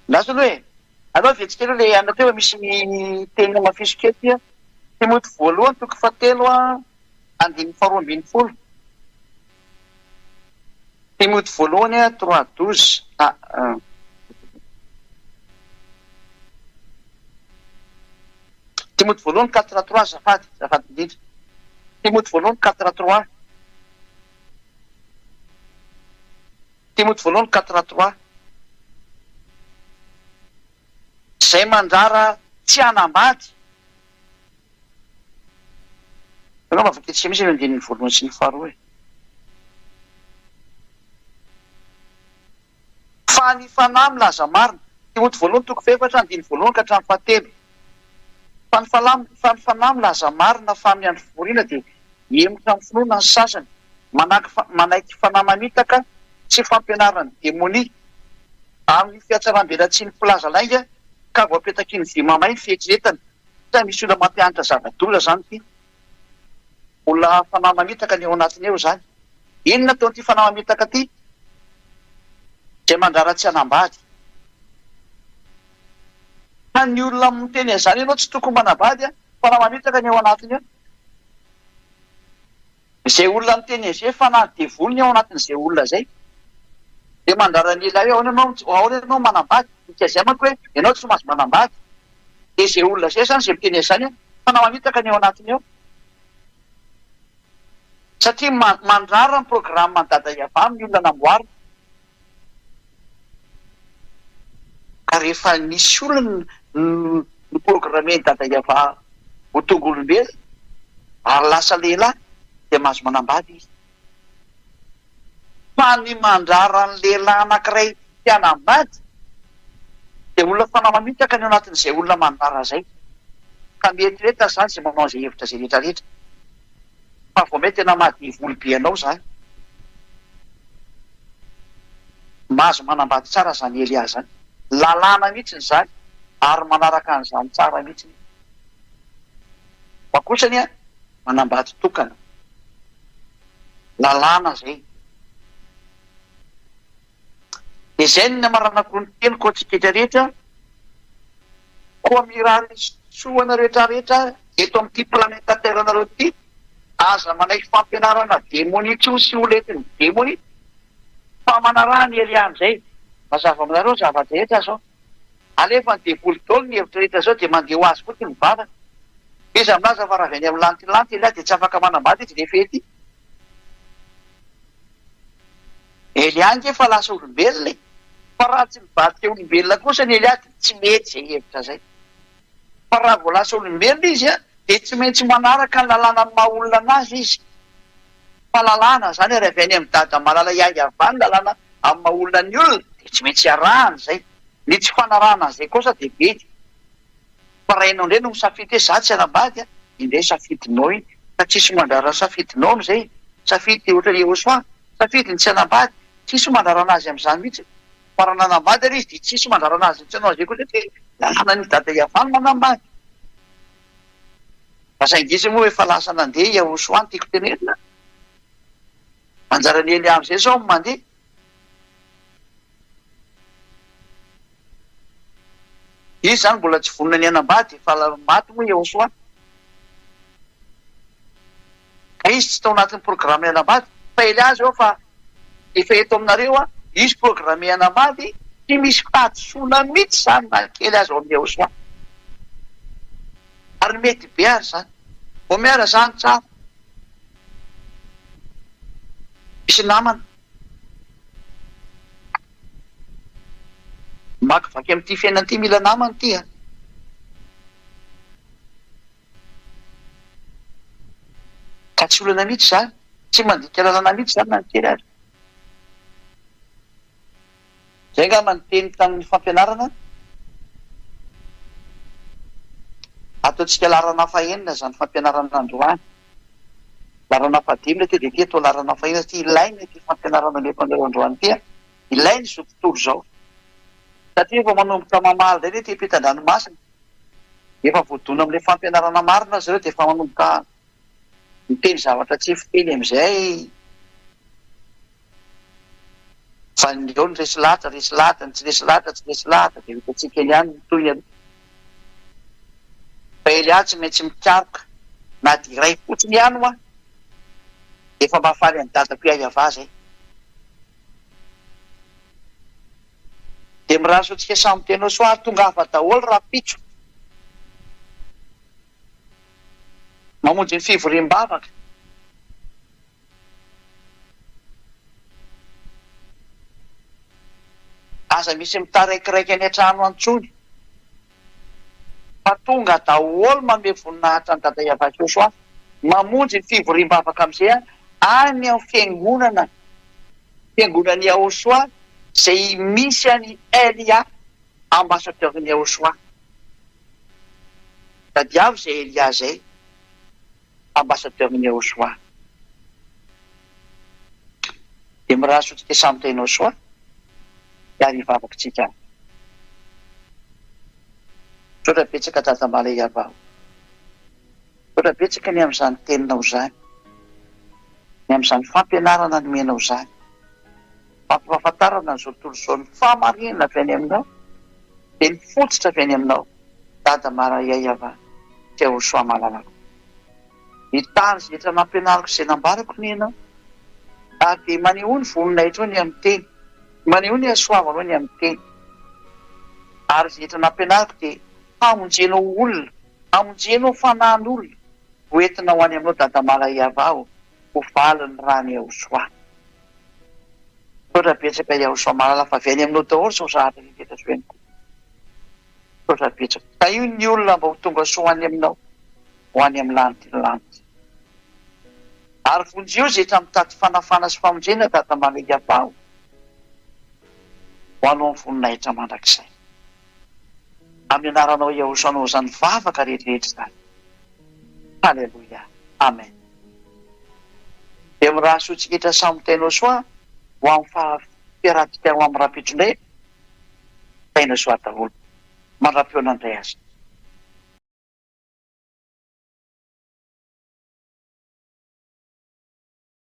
Speaker 1: Lasa aloha e. Aleo avetsika aloha ilay anona teo fa misy teny hamafiso kely ity a. Timoty voalohany toko fahatelo a, andininy faharoa ambinifolo. Timoty voalohany a, 3 12. Ah, Timoty voalohany 4 3 azafady, azafady indrindra. Timoty voalohany 4 3. Timoty voalohany 4 3. Izay mandrara tsy hanambady. Angamba vakintsika mihitsy ny andininy voalohany sy ny faharoa e. Fa ny fanahy milaza marina. Timoty voalohany toko fahefatra andininy voalohany ka hatramin'ny fahatelo. Fa ny fanahy fa ny fanahy milaza marina fa amin'ny andro fivoriana dia hihemotra amin'ny finoana ny sasany, manaky manaiky fanahy mamitaka sy fampianaran'ny demonia, amin'ny fihatsaram-belatsihin'ny mpilaza lainga ka voapetaky ny vy mamay ny fieritreretana. Sa misy olona mampianatra zava-doza izany ity? Olona fanahy mamitaka ny ao anatiny ao izany. Inona ataon'ity fanahy mamitaka ity? Izay mandrara tsy hanambady. Fa ny olona miteny an'izany ianao tsy tokony manambady an! Fanahy mamitaka ny ao anatiny ao. Izay olona miteny an'izay fanahy devoly ny ao anatin'izay olona izay. Dia mandrara ny lehilahy hoe ahoana ianao ahoana ianao manambady? Dikan'izay manko hoe ianao tsy mahazo manambady. Dia izay olona izay izany izay miteny an'izany an, fanahy mamitaka ny ao anatiny ao. Satria mandrara ny programme an'i Dada Yavah ny olona namboarina. Ka rehefa nisy olona ni-programmer-n'i Dada Yavah ho tonga olombelona ary lasa lehilahy dia mahazo manambady izy. Fa ny mandrara ny lehilahy anankiray tsy hanambady dia olona fanahy mamitaka ny ao anatin'izay olona mandrara izay. Ka mieritrereta izany izay manao an'izay hevitra izay rehetra rehetra. Fa vao may tena maha devoly be anao zany. Mahazo manambady tsara zany Elia zany. Lalàna mihitsiny zany ary manaraka an'izany tsara mihitsiny izy. Fa kosa anie manambady tokana. Lalàna zay. Dia izay no namaranako ny teniko antsika rehetra rehetra, koa mirary soa anareo rehetra rehetra eto amin'ity planeta terre nareo ity, aza manaiky fampianarana demonia intsony sy olona entin'ny demonia, fa manaraha ny Elia amin'izay, mazava aminareo ny zava-drehetra zao, alefa ny devoly daholo ny hevitra rehetra zao dia mandeha ho azy fotsiny ny vavaka, iza milaza fa raha avy any amin'ny lantilanty Elia dia tsy afaka manambady izy rehefa ety. Elia ange efa lasa olombelona e! Fa raha tsy nivadika olombelona kosa ny Elia dia tsy mety izay hevitra izay. Fa raha vao lasa olombelona izy dia tsy maintsy manaraka ny lalàna amin'ny maha olona anazy izy. Fa lalàna izany ary avy any amin'i Dada malala Yahyavan ny lalàna amin'ny maha olona ny olona dia tsy maintsy arahana izay. Ny tsy fanarahana an'izay kosa dia bedy. Fa raha ianao indray no misafidy hoe za tsy hanambady a, indray safidinao iny, fa tsisy mandrara ny safidinao amizay, safidy ohatran'i Yehosua, safidy ny tsy hanambady, tsisy mandrara anazy amizany mihitsy, fa raha nanambady ary izy dia tsisy mandrara anazy tsy hanao an'izay koa satria lalànan'i dada Yavah ny manambady. Fa saingy izy moa efa lasa nandeha Yehosua no tiako tenenina, anjaran'i Elia amizay zao ny mandeha. Izy izany mbola tsy vonona ny hanambady, efa maty moa i Yehosoa. Ka izy tsy tao anatin'ny programme hanambady. Fa Elia zao efa efa eto aminareo an, izy programme hanambady, tsy misy fahadisoana mihitsy izany na kely aza ao amin'i Yehosoa. Ary mety be ary izany. Vao miara izany tsara. Misy namana. Mamakivaky amin'ity fiainana ity mila namana ity an. Ka tsy olana mihitsy izany, tsy mandika lalana mihitsy izany na ny kely aza. Izay angamba ny teny tamin'ny fampianarana. Ataontsika laharana fahenina izany fampianarana androany. Laharana fahadimy ilay teo dia ity atao laharana fahenina satria ilaina ity fampianarana omeko anareo androany ity. Ilaina izao tontolo izao. Satria efa manomboka mamaly indray ny ety ampitan-dranomasina. Efa voadona amin'ilay fampianarana marina zareo dia efa manomboka miteny zavatra tsy fiteny amin'izay. Fa ny eo ny resy lahatra, resy lahatra, ny tsy resy lahatra, tsy resy lahatra, dia hitantsika eny ihany ny tohiny aloha. Fa Elia tsy maintsy mikaroka na dia iray fotsiny ihany hoa, dia efa mahafaly an'i dadako Iaiavah izay. Dia mirary soa antsika samy tena soa ary tongava daholo rahampitso. Mamonjy ny fivoriam-bavaka. Aza misy mitaraikiraiky any an-trano any intsony fa tonga daholo manome voninahitra an'i Dada Yavah Joshua mamonjy ny fivoriam-bavaka amin'izay any amin'ny fiangonana fiangonan'i Yahoshua izay misy an'i Elia ambassadeur-n'i Yahoshua. Tadiavo izay Elia izay. Ambassadeur ny Yahoshua. Dia mirary soa tsika samy tahinao soa ary hivavaka tsika. Misaotra betsaka Dada Malaiava o. Misaotra betsaka ny amin'izany teninao izany. Ny amin'izany fampianarana nomenao izany. Fampahafantarana an'izao tontolo izao ny fahamarinana avy any aminao dia ny fototra avy any aminao. Dada Maraiaiava Teosoa malalako. Ny tany izay rehetra nampianariko sy izay nambarako ny ianao, ary dia manehoa ny voninahitrao ny amin'ny teny, manehoa ny hasoavanao ny amin'ny teny. Ary izay rehetra nampianariko dia hamonjenao olona, hamonjenao fanahin'olona, ho entina ho any aminao Dada Maraiava ô, ho valin'ny ran'i Yahosoa. Misaotra betsaka Yahosoa malala fa avy any aminao daholo izao zavatra rehetra izao ihany koa. Misaotra betsaka. Tahio ny olona mba ho tonga soa any aminao, ho any amin'ny lanitry ny lanitra. Ary vonjeo izay etra mitady fanafana sy famonjena Dada Malaiabaho, ho anao ny voninahitra mandrakizay. Amin'ny anaranao Yahoshua anao izany vavaka rehetra izany. Haleloia. Amen. Dia mirary soa antsika etra samy tainao soa ho amin'ny faha-fiarahantsika ho amin'ny rahampitso indray. Taina soa daholo. Mandra-pihaona indray aza.